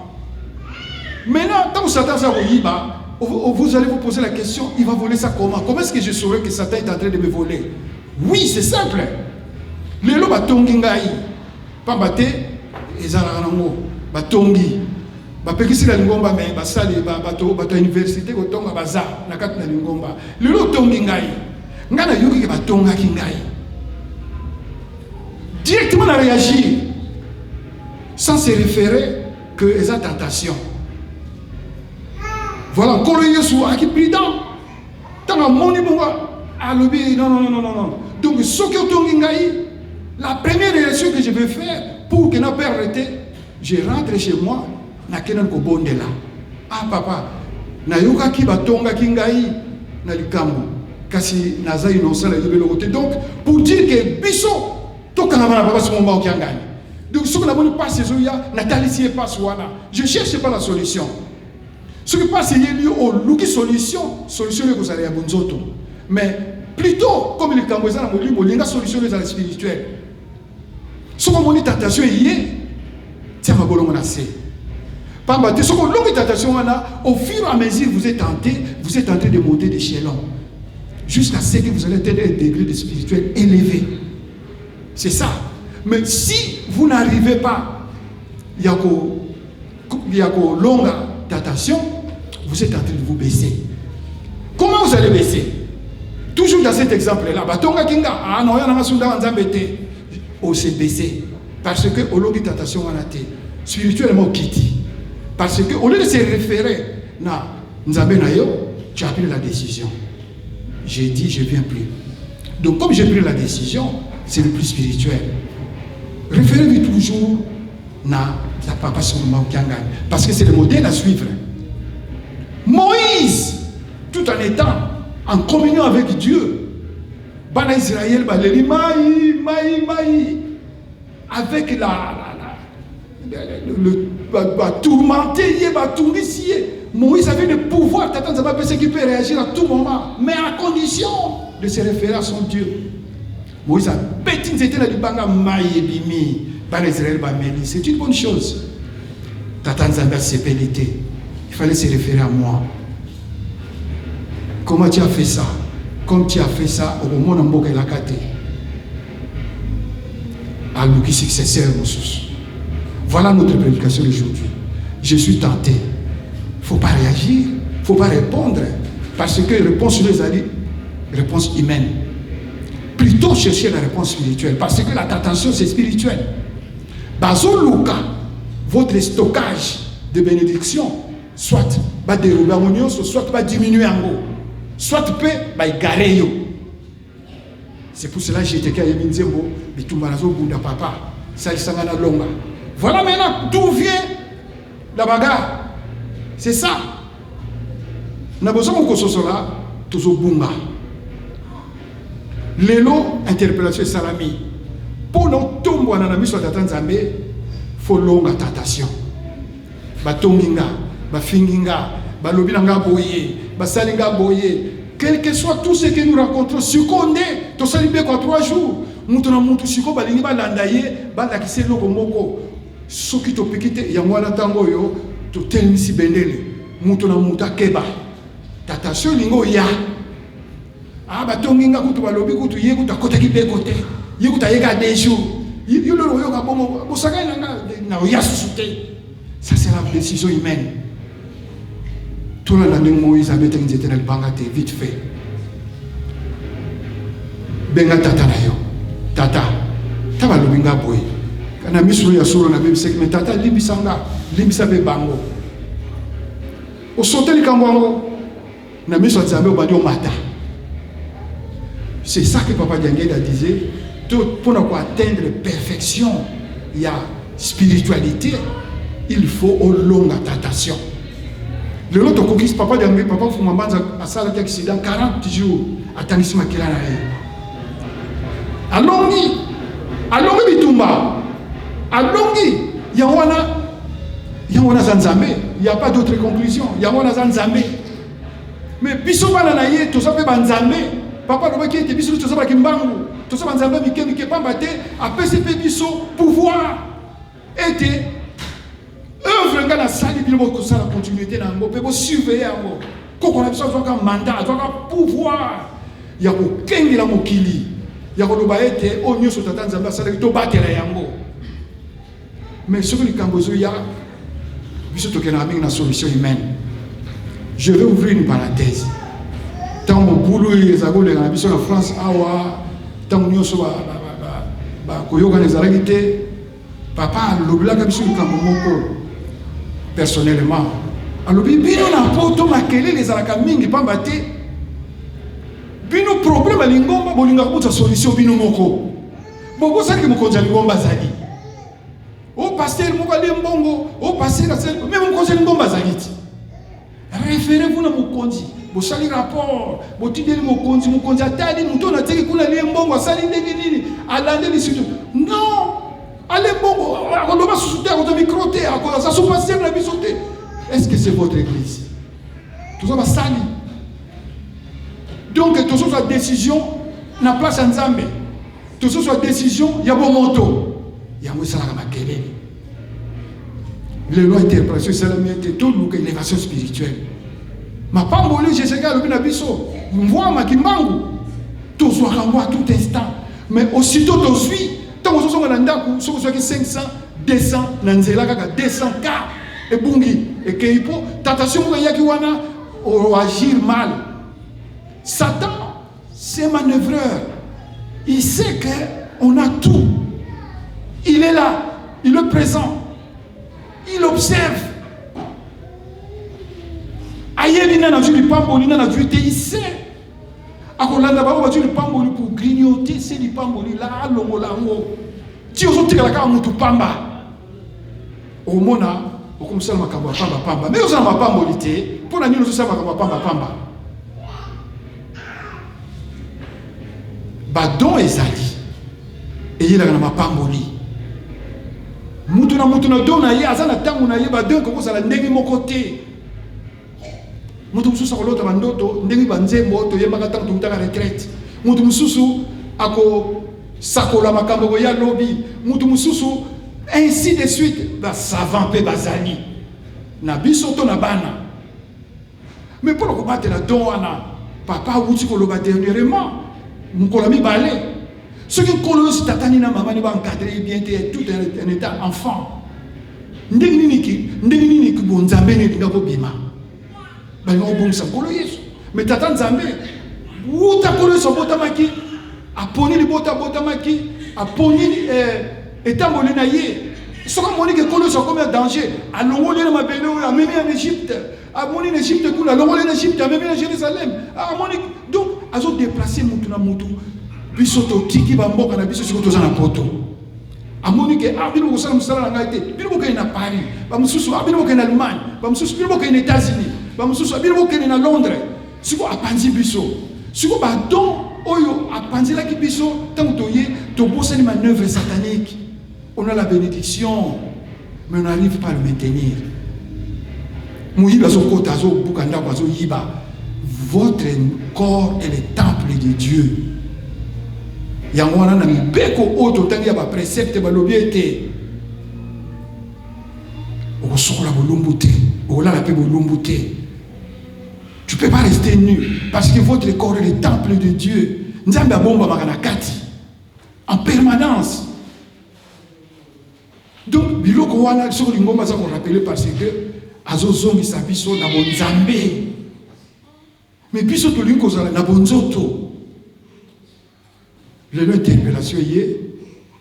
Maintenant, ntango Satan aza koyiba, vous allez vous poser la question, il va voler ça comment? Comment est-ce que je saurais que Satan est en train de me voler? Oui, c'est simple. Lelo batongi ngai, pamba te ezalaka nango batongi, bapekisi na lingomba, me basali bato bato ya université kotonga baza na kati na lingomba. Lelo otongi ngai, ngai nayoki ke batongaki ngai, directement na réagir sans se référer que eza tentation. Voilà, Nkolo Yesu aki prudent. Ntango amoni bongo alobi non, non, non, non, non. Donc soki otongi ngai, la première réaction que je vais faire pour que na perdre te, je rentre chez moi, nakende kobondela. Ah papa, nayokaki batongaki ngai na likambo, kasi naza innocent, nayebi eloko te. Donc pour dire que biso tokangama na papa Simon Kimbangu Kiangani. Donc soki namoni pasi ezoya, natalisi ye pasi wana, je cherche pas la solution. Soki mpasi eyeli yo, oluki solution, solution oyo ekozala ya bonzoto. Mais plutôt comme likambo eza na molimo, linga solution oyo ezala spirituelle. Soki omoni tentation eye, tia mabolongo na se. Pamba te soki olongi tentation wana, au fur et à mesure vous êtes tenté, vous êtes en train de monter d'échelon jusqu'à ce que vous allez atteindre un degré de spirituel élevé. C'est ça. Mais si vous n'arrivez pas ya ko ya kolonga tentation, vous êtes en train de vous baisser. Comment vous allez baisser? Toujours dans cet exemple-là, batongaki nga, ah non, yana masunda nzambe te. On s'est baissé parce que olongi tentation wana te. Spirituellement okiti. Parce que au lieu de se référer na nzambe na yo, tu as pris la décision. J'ai dit, je viens plus. Donc comme j'ai pris la décision, c'est le plus spirituel. Référez-vous toujours na la papa Simon Kiangani, parce que c'est le modèle à suivre. Moïse, tout en étant en communion avec Dieu, bana Israël baleli mai mai mai avec la le ba, ba tourmenté ye batungisi ye. Moïse avait le pouvoir, tata Nzambe apesi qui peut réagir à tout moment, mais à condition de se référer à son Dieu. Moïse abeti nzete na libanga, mai ebimi, bana Israël bameli. C'est une bonne chose. Tata Nzambe asepeli te. Il fallait se référer à moi. Comment tu as fait ça? Comme tu as fait ça, okomona mboka elaka te. Aluki successeur mosusu. Voilà notre prédication d'aujourd'hui. Je suis tenté. Faut pas réagir, faut pas répondre, parce que réponse les a dit, réponse humaine. Plutôt chercher la réponse spirituelle, parce que la tentation c'est spirituel. Bazoluka, votre stockage de bénédiction, soit ba dérober yango nyonso, soit ba diminuer yango, soit pe ba égarer yo. C'est pour cela que j'étais ayebi nzembo bitumba nazobunda papa salisanga na longa. Voilà maintenant d'où vient la bagarre. C'est ça. Na bozongo kososola tozobunga. Lelo interpellation esalami mpo na otombwana na miso ya tata Nzambe, faut longa tentation. Batongi nga, bafingi nga, balobi na nga boye, basali nga boye, quel que soit tout ce que nous rencontrons. Sikoyo nde tosali beko ya 3 jours, moto na moto sikoyo balingi balanda ye, balakisa eloko moko. Soki topiki te, yango wana ntango oyo totelemisi bendele, moto na moto akeba. Tentation elingi oya. Ah, batongi nga kutu, balobi kutu ye kutu akotaki beko te, ye kutu ayeka 2 jours, yo lelo oyoka bongo, bosakani na nga na oya susu te. Ça, c'est la décision humaine. Tolanda ndenge Moïse abetaki nzete na libanga te. Vite fait, benga tata na yo. Tata, ta balobi nga boye na miso ya solo nabebisaki, me tata, limbisa nga, limbisa mpe bango. Osote likambo yango na miso ya Nzambe, obandi omata. C'est ça que papa Diangenda disait: mpona koatteindre perfection ya spiritualité, il faut olonga tentation. Lelo tokokisi papa Diange, papa Fuma Mbanza asalaki accident, 40 jours atangisi makila na ye. Alongi, alongi bitumba, alongi yango wana. Yango wana aza Nzambe, y a pas d'autre conclusion. Yango wana aza Nzambe. Mais biso bana na ye toza mpe banzambe. Papa alobaki ete biso toza bakimbangu, toza banzambe mike mike, pamba te apesi mpe biso pouvoir ete œuvre nga nasali, bino bokosala continuité na yango mpe bosurveille yango. Koko na biso azwaka mandat, azwaka pouvoir ya kokengela mokili, ya koloba ete oyo nyonso tata Nzambe asalaki, tobatela yango. Mais soki likambo ezoya, biso tokendaka mingi na solution humaine. Je vais ouvrir une parenthèse. Ntango mobulu ezalaki koleka na biso na France awa, ntango nyonso bakoyokana ezalaki te, papa alobelaka biso likambo moko personnellement. Alobi: bino na Poto, makelele ezalaka mingi, pamba te bino problème ya lingomba bolingaka bozwa solution bino moko. Bobosanaki mokonzi ya lingomba azali. O pasteur moko alie mbongo, o pasteur asali, mais mokonzi ya lingomba azali ti. Référez-vous na mokonzi. Bosali rapport, botindeli mokonzi, mokonzi atali moto oyo natiki kuna alie mbongo, asali ndenge nini, alandeli surtout. Non, ale mbongo, akoloba susu te, akozwa micro te, aza so pasteur na biso te. Est-ce que c'est votre église? Toza basali. Donc tozozwa décision na place ya Nzambe. Tozozwa décision ya bomoto. Yango esalaka makelele. Lelo interpellation esalami ete toluka élévation spirituelle. Mapamboli Jésus alobi na biso, mvwama kimbangu tozwaka yango à tout instant. Mais aussitôt tozwi, ntango ozozonga na ndako, soki ozwaki 500, 200 na nzela kaka 200 k ebungi ekei mpo tentation moko eyaki wana oagir mal. Satan, c'est manœuvreur. Il sait que on a tout. Il est là, il est présent. Il observe. Ayebi nani azwi lipamboli nani azwi te, il sait. Akolanda bango bazwi lipamboli pour grignoter se lipamboli la alongola yango. Ti ozotikala kaka mutu pamba. Omona okomosala makambo ya pamba pamba. Mais oza na mapamboli te, mpo na nini ozosala makambo ya pamba pamba? Ba don ezali eyelaka na mapamboli. Mutu na mutu na don na ye aza na ntango na ye, ba don ekoki kozala ndenge moko te. Mutu mosusu akolota bandoto ndenge banzembo toyembaka ntango toutaka retraite. Mutu mosusu akosakola makambo koya lobi. Mutu mosusu ainsi de suite. Ba savant mpe bazali na biso to na bana. Mais mpo na kobatela don wana, papa awuti koloba dernièrement mokolo ya mibale, soki nkolo nyonso tata ni na mama ni ba encadre ye bien te, tout un état enfant, ndenge nini ki ndenge nini ki bonzambe nini elinga kobima, balinga kobongisa nkolo Yesu. Mais tata Nzambe wuta nkolo Yesu abotamaki, aponi libota abotamaki, aponi etamboli na ye. Soki amoni ke nkolo Yesu akomi ya danger, alongoli ye na mabele oyo, amemi ye na Egypte. Amoni na Egypte kuna, alongoli na Egypte, amemi na Jérusalem. Amoni, donc azo déplacer mutu na mutu. Biso totiki ba mboka na biso sikoyo toza na poto. Amoni ke ah bino bokosala mosala na ngai te, bino bokende na Paris, ba mosusu ah bino bokende na Allemagne, ba mosusu bino bokende na États-Unis, ba mosusu ah bino bokende na Londres. Sikoyo apanzi biso. Sikoyo ba don oyo apanzelaki biso ntango toye tobosani manœuvre satanique. On a la bénédiction, mais on n'arrive pas à le maintenir. Moyibi azokota, azobuka ndako, azoyiba. Votre corps est le temple de Dieu. Yango wana na mibeko oyo totangi ya ba précepte balobi ete okosokola bolumbu te, okolala mpe bolumbu te. Tu peux pas rester nu parce que votre corps est le temple de Dieu. Nzambe abombamaka na kati en permanence. Donc biloko wana soki lingomba aza korappeler parce que azozongisa biso na bonzambe, mais biso tolingi kozala na bonzoto. Lelo interpellation ye,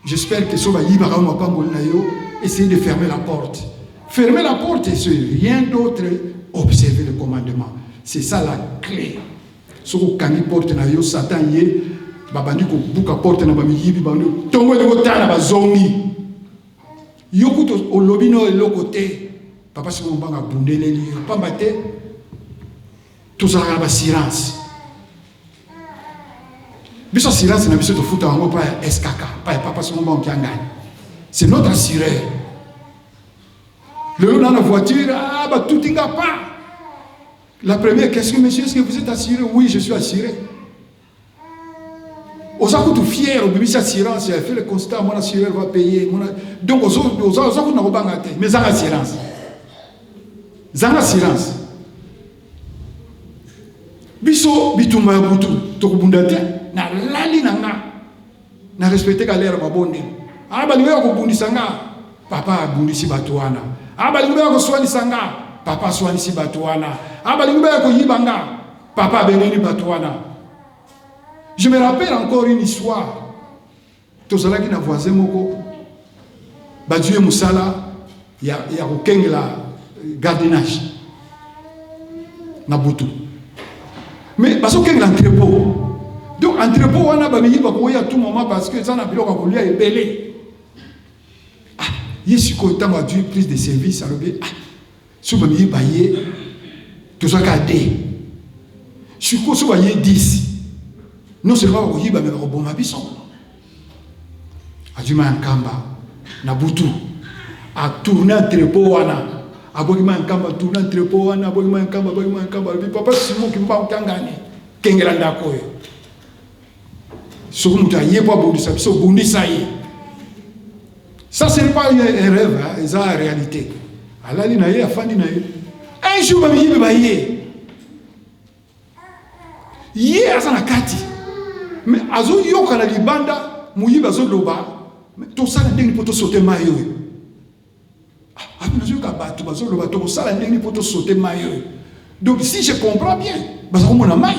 j'espère que so bayibaka yo mapamboli na yo, essayez de fermer la porte. Fermer la porte, c'est rien d'autre, observer le commandement. C'est ça la clé. Soki okangi porte na yo, Satan ye babandi kobuka porte na bamiyibi, babandi tongo elingi kotala bazongi yo kutu olobi no eloko te. Papa Simon Mbanga abundeleli yo pamba te, tozalaka na baassurance. Biso assurance na biso tofuta yango pa ya SKK, pa ya Papa Simon Mbanga Kiangani, c'est notre assureur. Lelo na voiture, ah batuti nga pa. La première question, monsieur, est-ce que vous êtes assuré? Oui, je suis assuré. Oza kutu fier, obimisi assurance, ya fait le constat, mon assureur va payer. Mon... Donc, oza oza kutu na kobanga te, mais zanga assurance. Zanga assurance. Biso bitumba ya butu tokobunda te, na lali na nga. Na respecte ka lere mabonde. Ah balingi ya kobundisa nga, papa abundisi bato wana. Ah balingi ya koswanisa nga, papa aswanisi bato wana. Ah balingi ya koyiba nga, papa abengani bato wana. Je me rappelle encore une histoire. Tozalaki na voisin moko bazwi ye mosala ya kokengela gardiennage na butu, mais bazokengela entrepôt. Donc entrepôt wana bamingi bakoya tout moment parce que eza na biloko ya kolia ebele. Ah, ye sikoyo ntango azwi prise de service alobi, ah, soki bamingi baye tozwaka de sikoyo, soki baye 10, non seulement bakoyiba mais bakoboma biso. Azwi ma ya nkamba na butu, atourne entrepôt wana. Abwaki mai ya nkamba, tourne entrepot wana, abwaki mai ya nkamba, abwaki mai ya nkamba, alobi papa Simon Kimbangu Kiangani, kengela ndako oyo. Soki moto aye mpo abundisa biso, bundisa ye. Ça ce n'est pas un rêve, hein, eza réalité. Alali na ye, afandi na ye. Un jour bamiyibi baye. Ye aza na kati. Mais azoyoka na libanda, moyibi azoloba, tosala ndenge mpo tosote mai oyo. Ah, nazoyoka bato bazoloba tokosala ndenge mpo tosote mai oyo. Donc si je comprends bien, baza komona mai.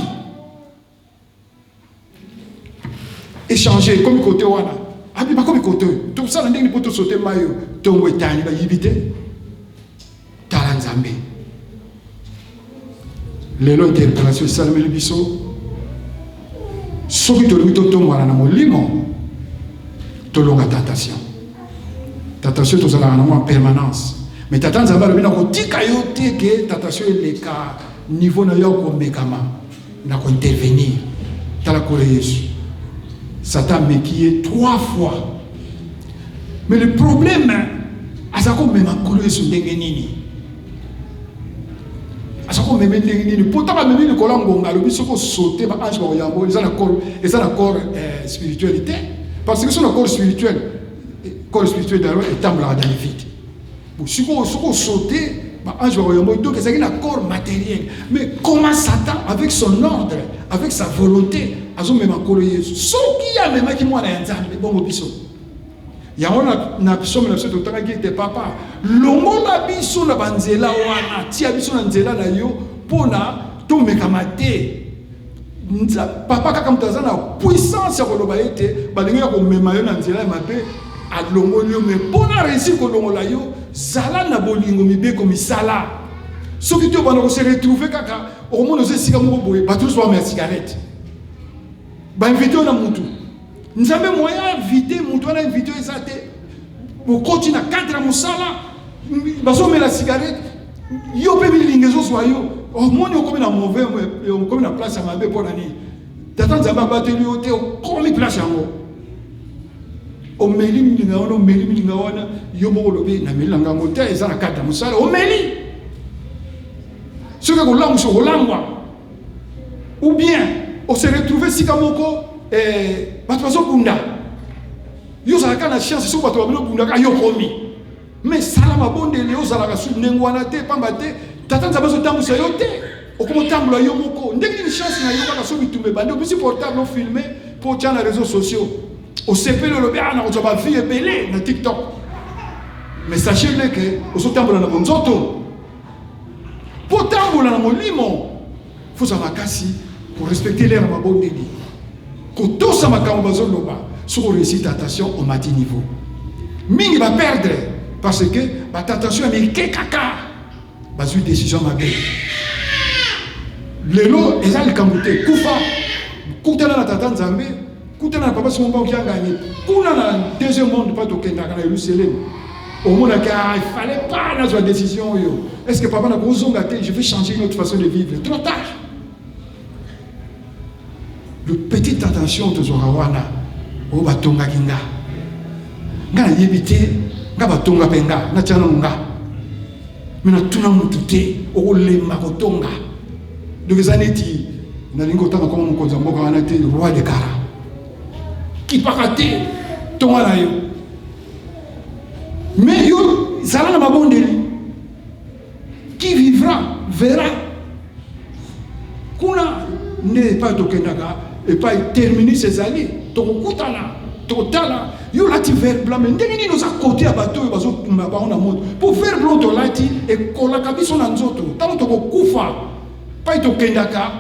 Échanger comme côté wana. Abi bakomi côté oyo. Tosala ndenge mpo tosote mai oyo. Tongo etani bayibi te. Tala Nzambe. Lelo interpellation esalemeli biso. Soki tolingi totombwana na molimo, tolonga tentation. Tentation tozalaka na mwa permanence. Mais tata Nzambe alobi na kotika yo te ke tentation eleka niveau na yo ya komekama na kointervenir. Tala kolo Yesu. Satan ameki ye trois fois. Mais le problème, aza komema nkolo Yesu ndenge nini? Aza komema ndenge nini? Po ntango amemi likolo ya ngonga, alobi soki osote ba ange bakoyambo, eza na corps, eza na corps eh, spirituel te. Parce que soki na corps spirituel, corps spirituel d'ailleurs etambolaka dans le vide. Bon, sikoyo soki osote ba ange bakoyambo, donc ezalaki na corps matériel. Mais comment Satan avec son ordre, avec sa volonté, azomema nkolo Yesu? Soki amemaki mwana ya Nzambe, bongo biso yango na, na psaume na biso totangaki ete papa longola biso na banzela wana, tia biso na nzela na yo mpona tomekama te. Papa kaka moto aza na puissance ya koloba ete balingi ya komema yo na nzela ya mabe, alongoli yo. Me mpona réussir kolongola yo, zala na bolingo, mibeko, misala. Soki te obanda kose retrouver kaka, okomona oza esika moko boye, bato nyonso bamela cigarette, bainvite yo na mutu Nzambe moyen invité mutu wana invité eza te, bokoti na cadre ya mosala, bazomela cigarette, yo mpe milinga ezozwa yo, omoni okomi na mauvais, okomi na place ya mabe. Mpo na nini? Tata Nzambe abateli yo te, okomi place yango, omeli milinga wana, omeli milinga wana, yo moko olobi nameli na ngango te, eza na cadre ya mosala, omeli. Soki okolangwisa, okolangwa, ou bien ose retrouve esika moko eh, bato bazobunda, yo ozalaka na chance, soki bato babino obundaka yo okomi. Mais sala mabondeli, ozalaka su ndenge wana te, pamba te tata Nzambe azotambwisa yo te, okomi otambola yo moko. Ndenge nini chance na yo kaka so bitumba ebandi, obisi portable, ofilme mpo otya na réseaux sociaux, osepeli, olobi ah nakozwa bavie ebele na TikTok. Mais sachez le que ozotambola na bonzoto. Mpo tambola na molimo, fozala makasi korespecte lere ya mabondeli, kotosa makambo bazoloba. Soki oréussi tentation, omati niveau. Mingi baperdre parce que batentation ya mike kaka bazwi décision mabe. Lelo eza likambo te, kufa kutana na tata Nzambe, kutana na papa Simon Mbangu Kiangani kuna na deuxième monde, mpa tokendaka na Yerusalem, omonaki ah, il fallait pas nazwa décision oyo. Est ce que papa nakozonga te? Je vais changer une autre façon de vivre. Trop tard. Le petite attention tozwaka wana, oyo batongaki nga, nga nayebi te, nga batonga mpe nga natya nano nga, me natuna mutu te, okolemba kotonga. Donc eza neti nalingi kotanga koma mokonzi ya mboka wana te, roi de kara kipaka te, tonga na yo. Mais yo zala na mabondeli, qui vivra verra. Kuna nde epai tokendaka, epai terminus ezali, tokokutana, tokotala. Yo olati vert blanc, mais ndenge nini oza kote ya bato oyo bazotumba bango na moto? Mpo vert blanc tolati ekolaka biso na nzoto. Ntango tokokufa, epai tokendaka,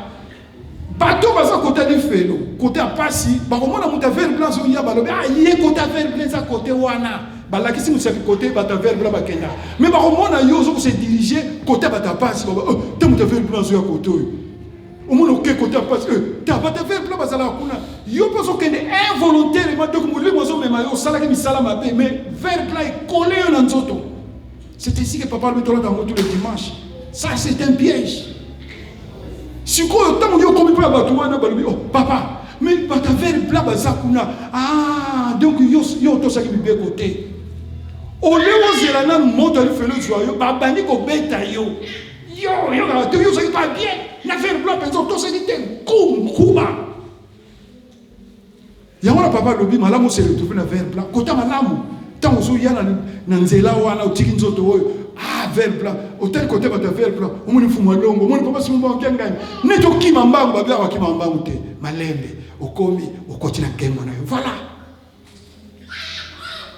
bato baza kota lifelo, kote ya pasi, bakomona moto ya vert blanc azoya, balobi ah, ye kote ya vert blanc eza kote wana, balakisi mosapi kote bato ya vert blanc bakendaka. Mais bakomona yo ozo kose dirige kote ya bato ya pasi, baba oh, te moto ya vert blanc azoya kote oyo, omona oke kote ya pasi, eh, te bato ya vert blanc bazalaka kuna, yo mpe ozokende involontairement. Donc molimo azomema yo, osalaki misala mabe, mais vert blanc ekole yo na nzoto. C'est ainsi que papa alobi tolata yango tous les dimanches. Ça c'est un piège. Sikoyo ntango yo okomi mpo ya bato wana, balobi oh papa, mais bato ya vert blanc baza kuna. Ah, donc yo, yo otosaki mibeko te. Olie ozela nanu moto ya lifelo ezwa yo, babandi kobeta yo. Yo, yo kaka te, yo ozalaki pas bien. Na fer blanc mpenza otosaki te, nku, nkuba. Yango wana papa alobi malamu ose retrouver na vert blanc. Kota malamu. Ntango ozoya na, na nzela wana otiki nzoto oyo, ah vert blanc, otali kote bato ya vert blanc, omoni mfumu alongo, omoni papa simon bango kiangani. Neti okima mbangu, babi awa akima mbangu te. Malembe, okomi, okoti na nkembo na yo. Voilà.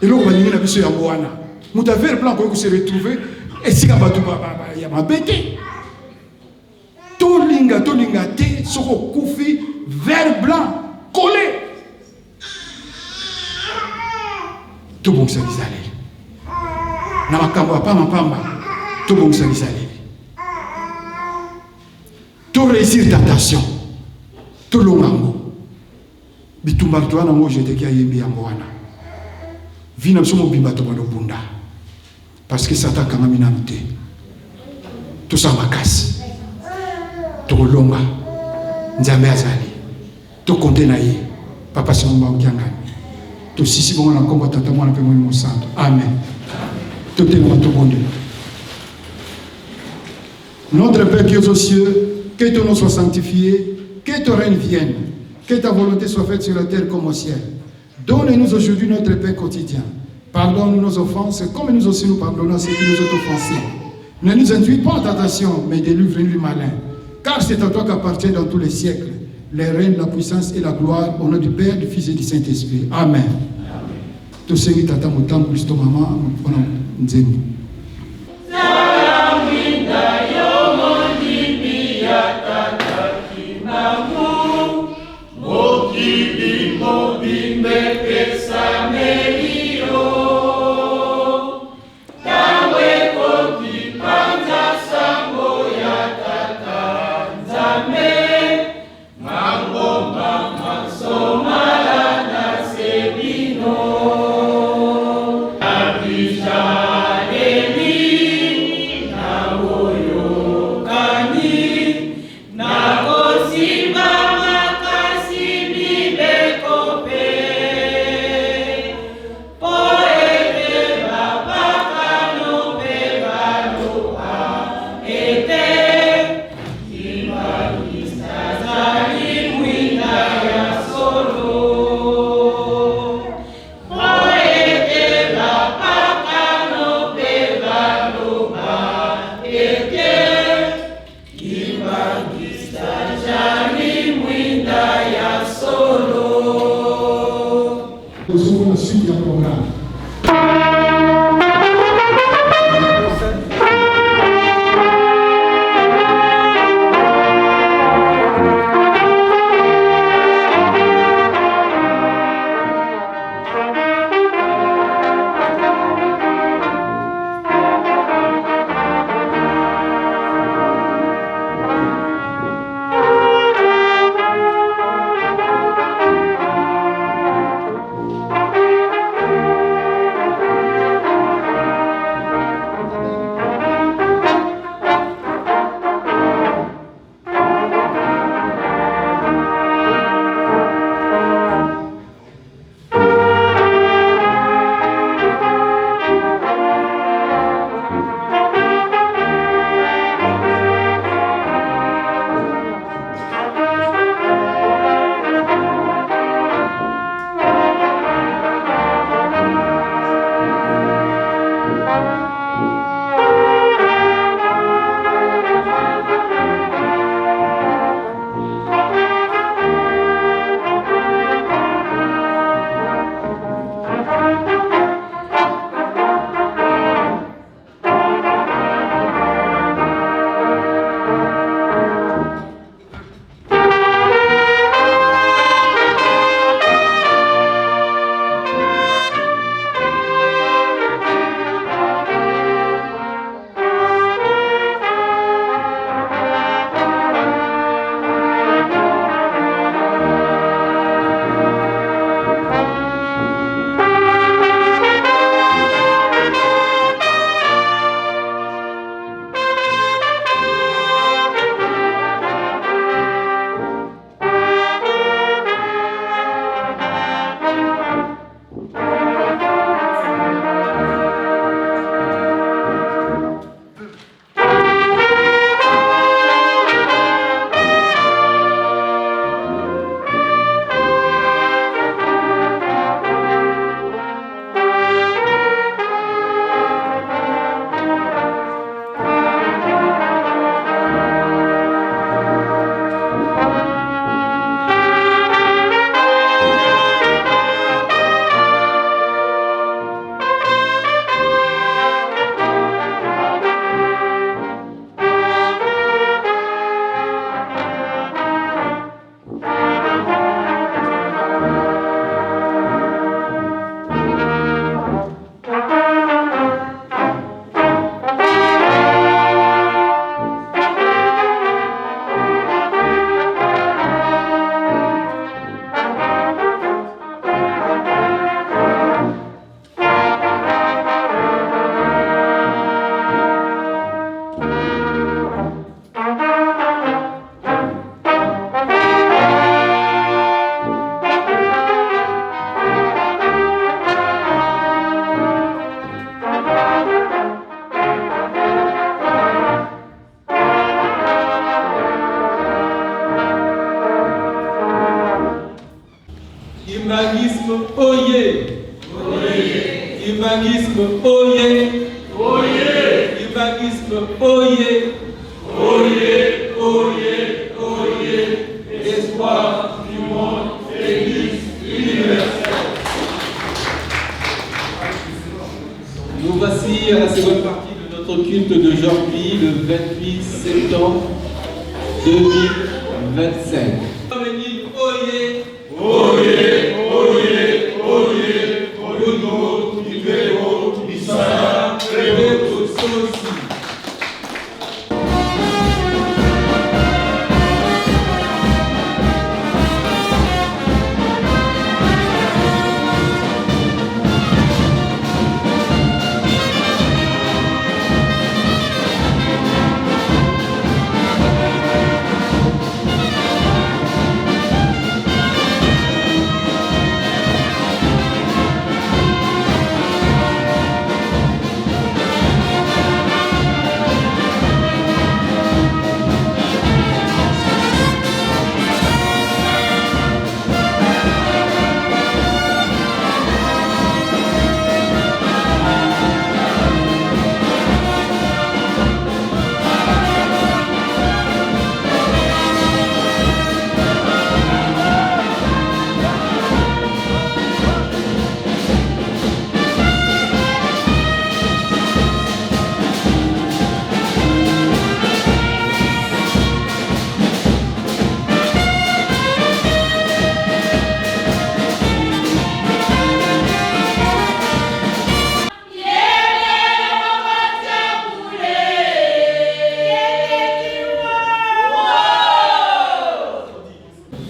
Eloko balingi na biso yango wana. Moto ya vert blanc akoki kose retrouver esika bato ya mabe te. Tolinga tolinga te, soki okufi vert blanc colle. Tobongisa bizaleli na makambo ya pamba pamba, tobongisa bizaleli, to réussir tentation, tolonga yango. Bitumba toa nango jeteki ayembi yango wana vie na biso mobimba tobanda obunda parce que satan akangami nanu te. Tosala makasi, tokolonga. Nzambe azali, tokonte na ye. Papa Simon Mbangu Kiangani, tosisi bongo na nkombo ya Tata, Mwana mpe Molimo Santo. Amen. Totelema tobondela. Notre Père qui es aux cieux, que ton nom soit sanctifié, que ton règne vienne, que ta volonté soit faite sur la terre comme au ciel. Donne-nous aujourd'hui notre pain quotidien. Pardonne-nous nos offenses, comme nous aussi nous pardonnons à ceux qui nous ont offensés. Ne nous induis pas en tentation, mais délivre-nous du malin. Car c'est à toi qu'appartient dans tous les siècles les règnes, la puissance et la gloire, au nom du Père, du Fils et du Saint-Esprit. Amen. Tosengi tata motambwisi to mama mpona nzembo. Mokili mobimba epesameli yo, tango ekoki panza sango ya Tata Nzambe, mangomba manso malanda se bino. Abijane. Kimbanguisme oye! Kimbanguisme oye! Kimbanguisme oye! Oye, oye, oye, espoir du monde, Église universelle. Nous voici à la seconde partie de notre culte d'aujourd'hui, le 28 septembre 2025. Oye, oye, oye, oye, bolingo, libero, misala, sosi.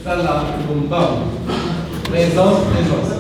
Salah Mbao. Présence, présence.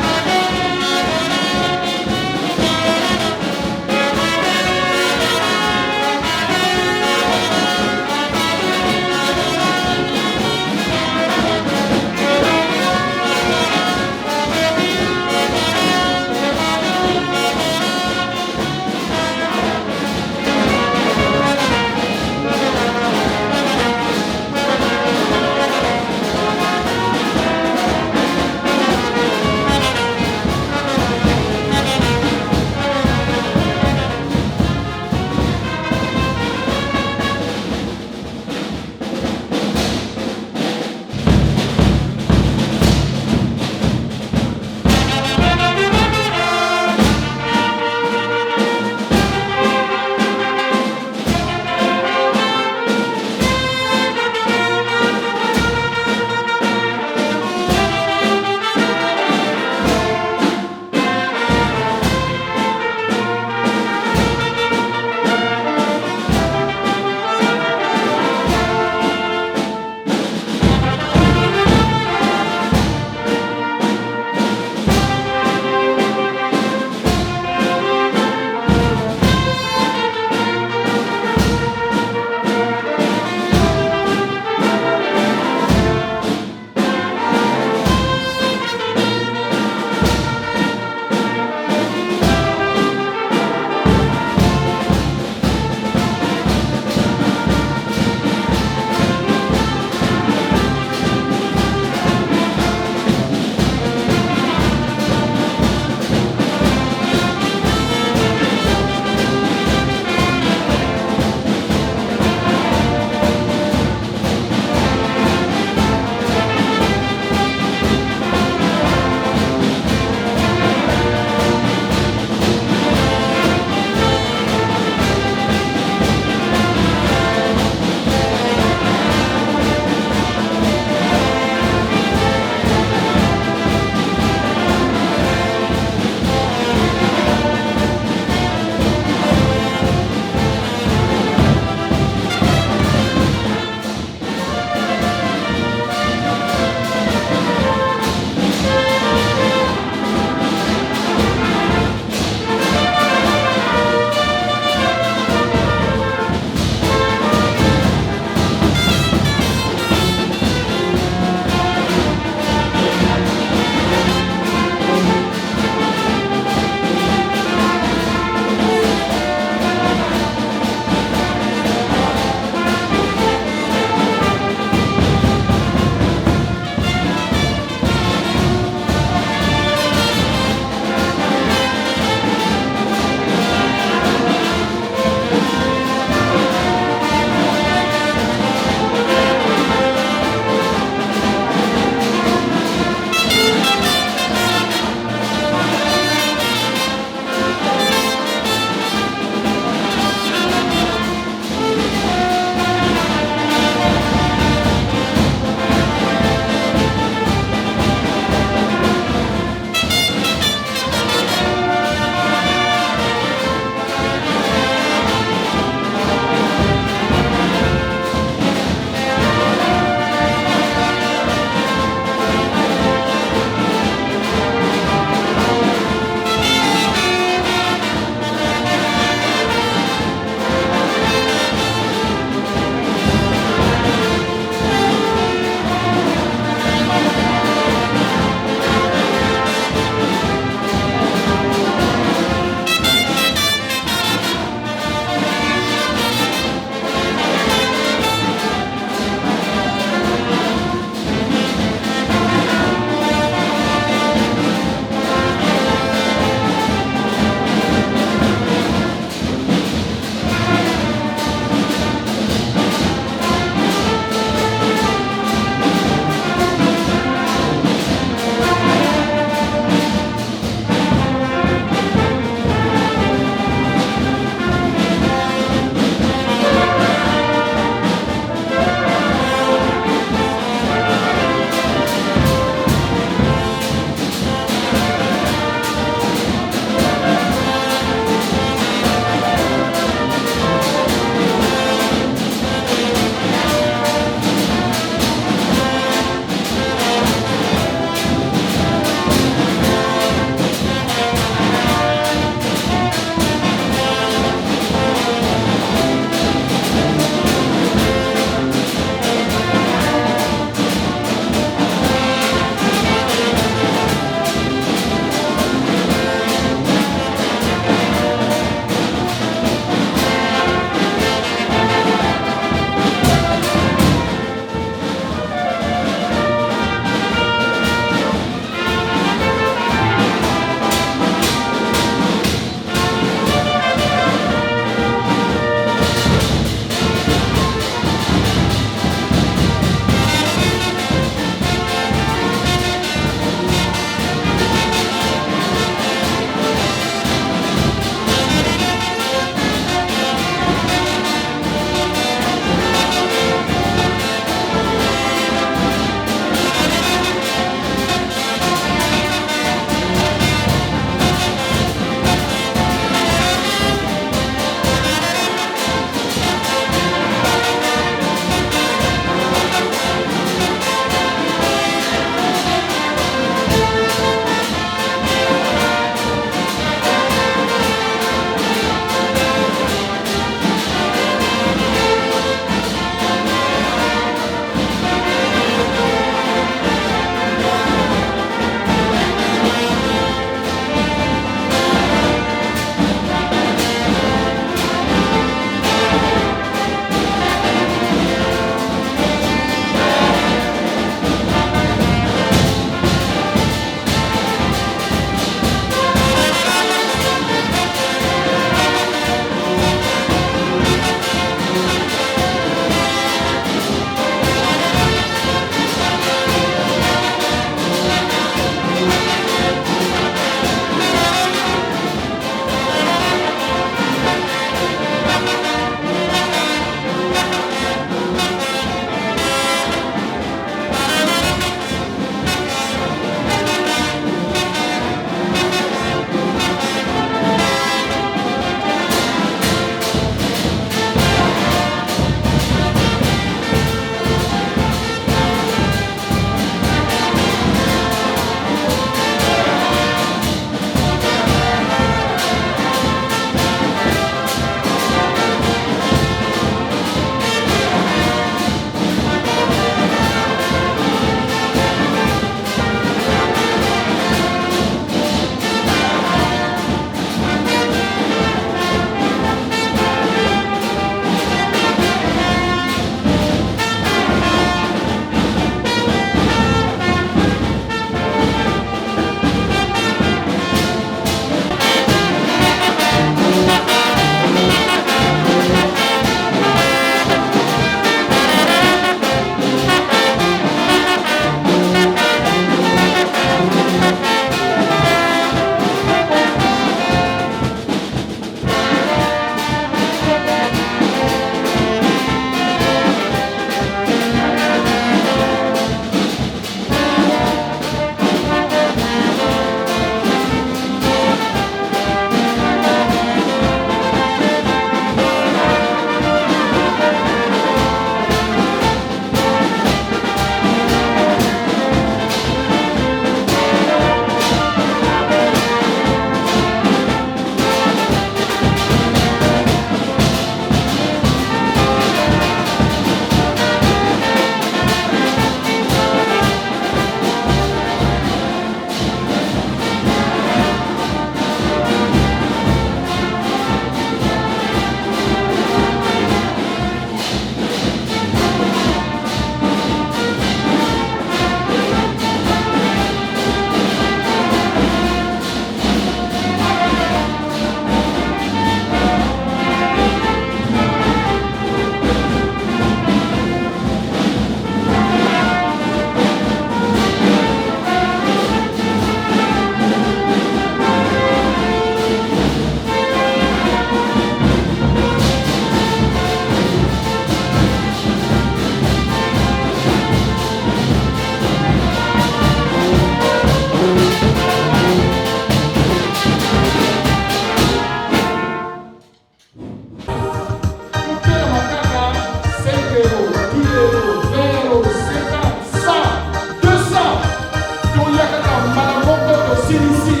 Tosilisi,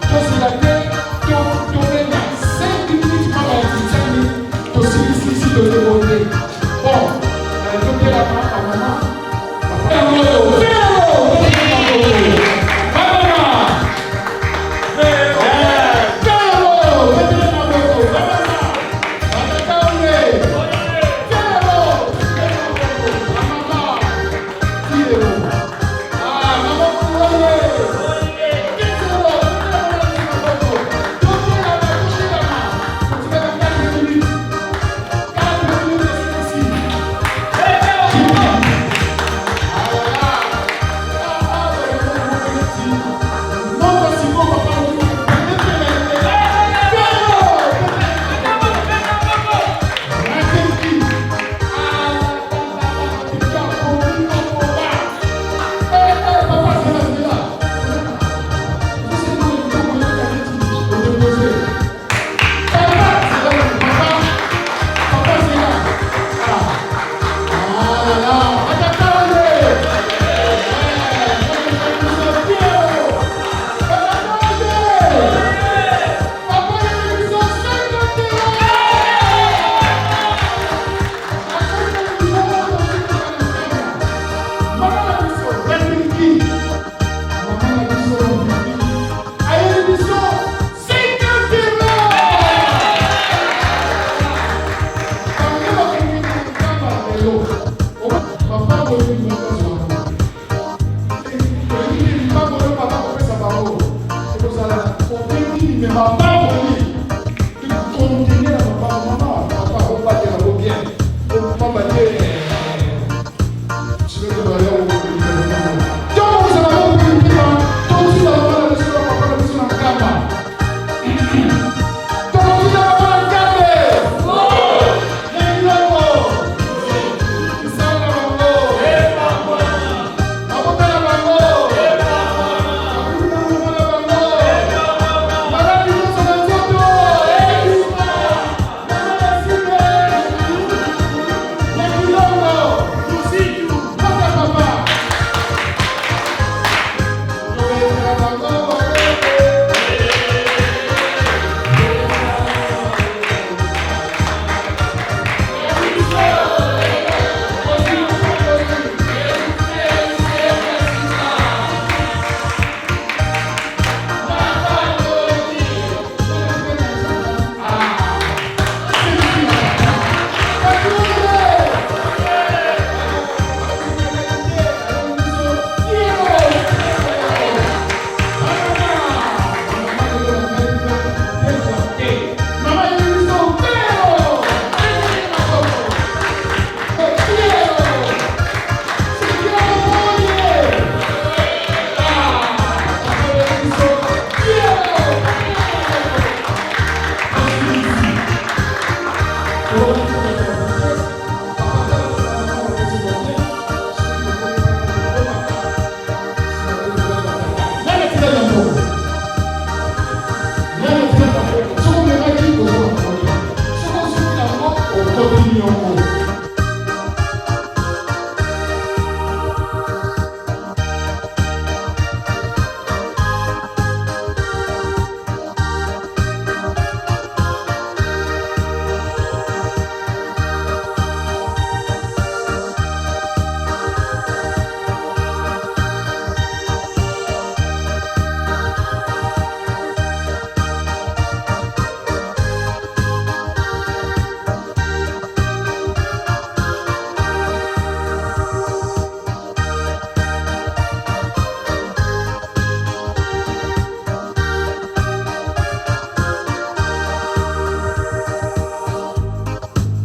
tozela te, to tobenga 5 minutes mama ya Titani, tosilisi si todeborde. Bon, totelama ba mama.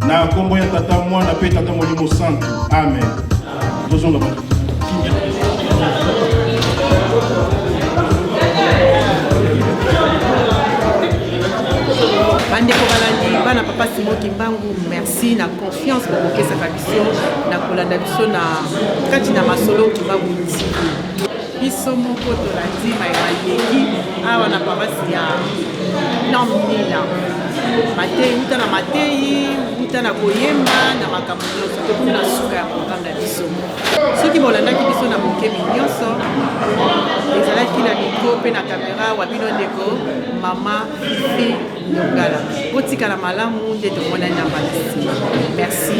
Na nkombo ya Tata, Mwana mpe Tata Molimo Santu. Amen. Tozonga bato. Bandeko balandi bana papa Simon Kimbangu, merci na confiance bokopesaka biso na kolanda biso na kati na masolo Kimbangu TV. Biso moko tolandi maye maleki awa na paroisse ya Namnila. Mateyi uta na mateyi uta na koyemba na makambo nyonso, tokomi na suka ya programme na biso. Soki bolandaki biso na bokebi nyonso, ezalaki na micro mpe na kamera wa bino ndeko mama Fifi Ndongala. Botikala malamu nde tomonani na mbala nsima. Merci.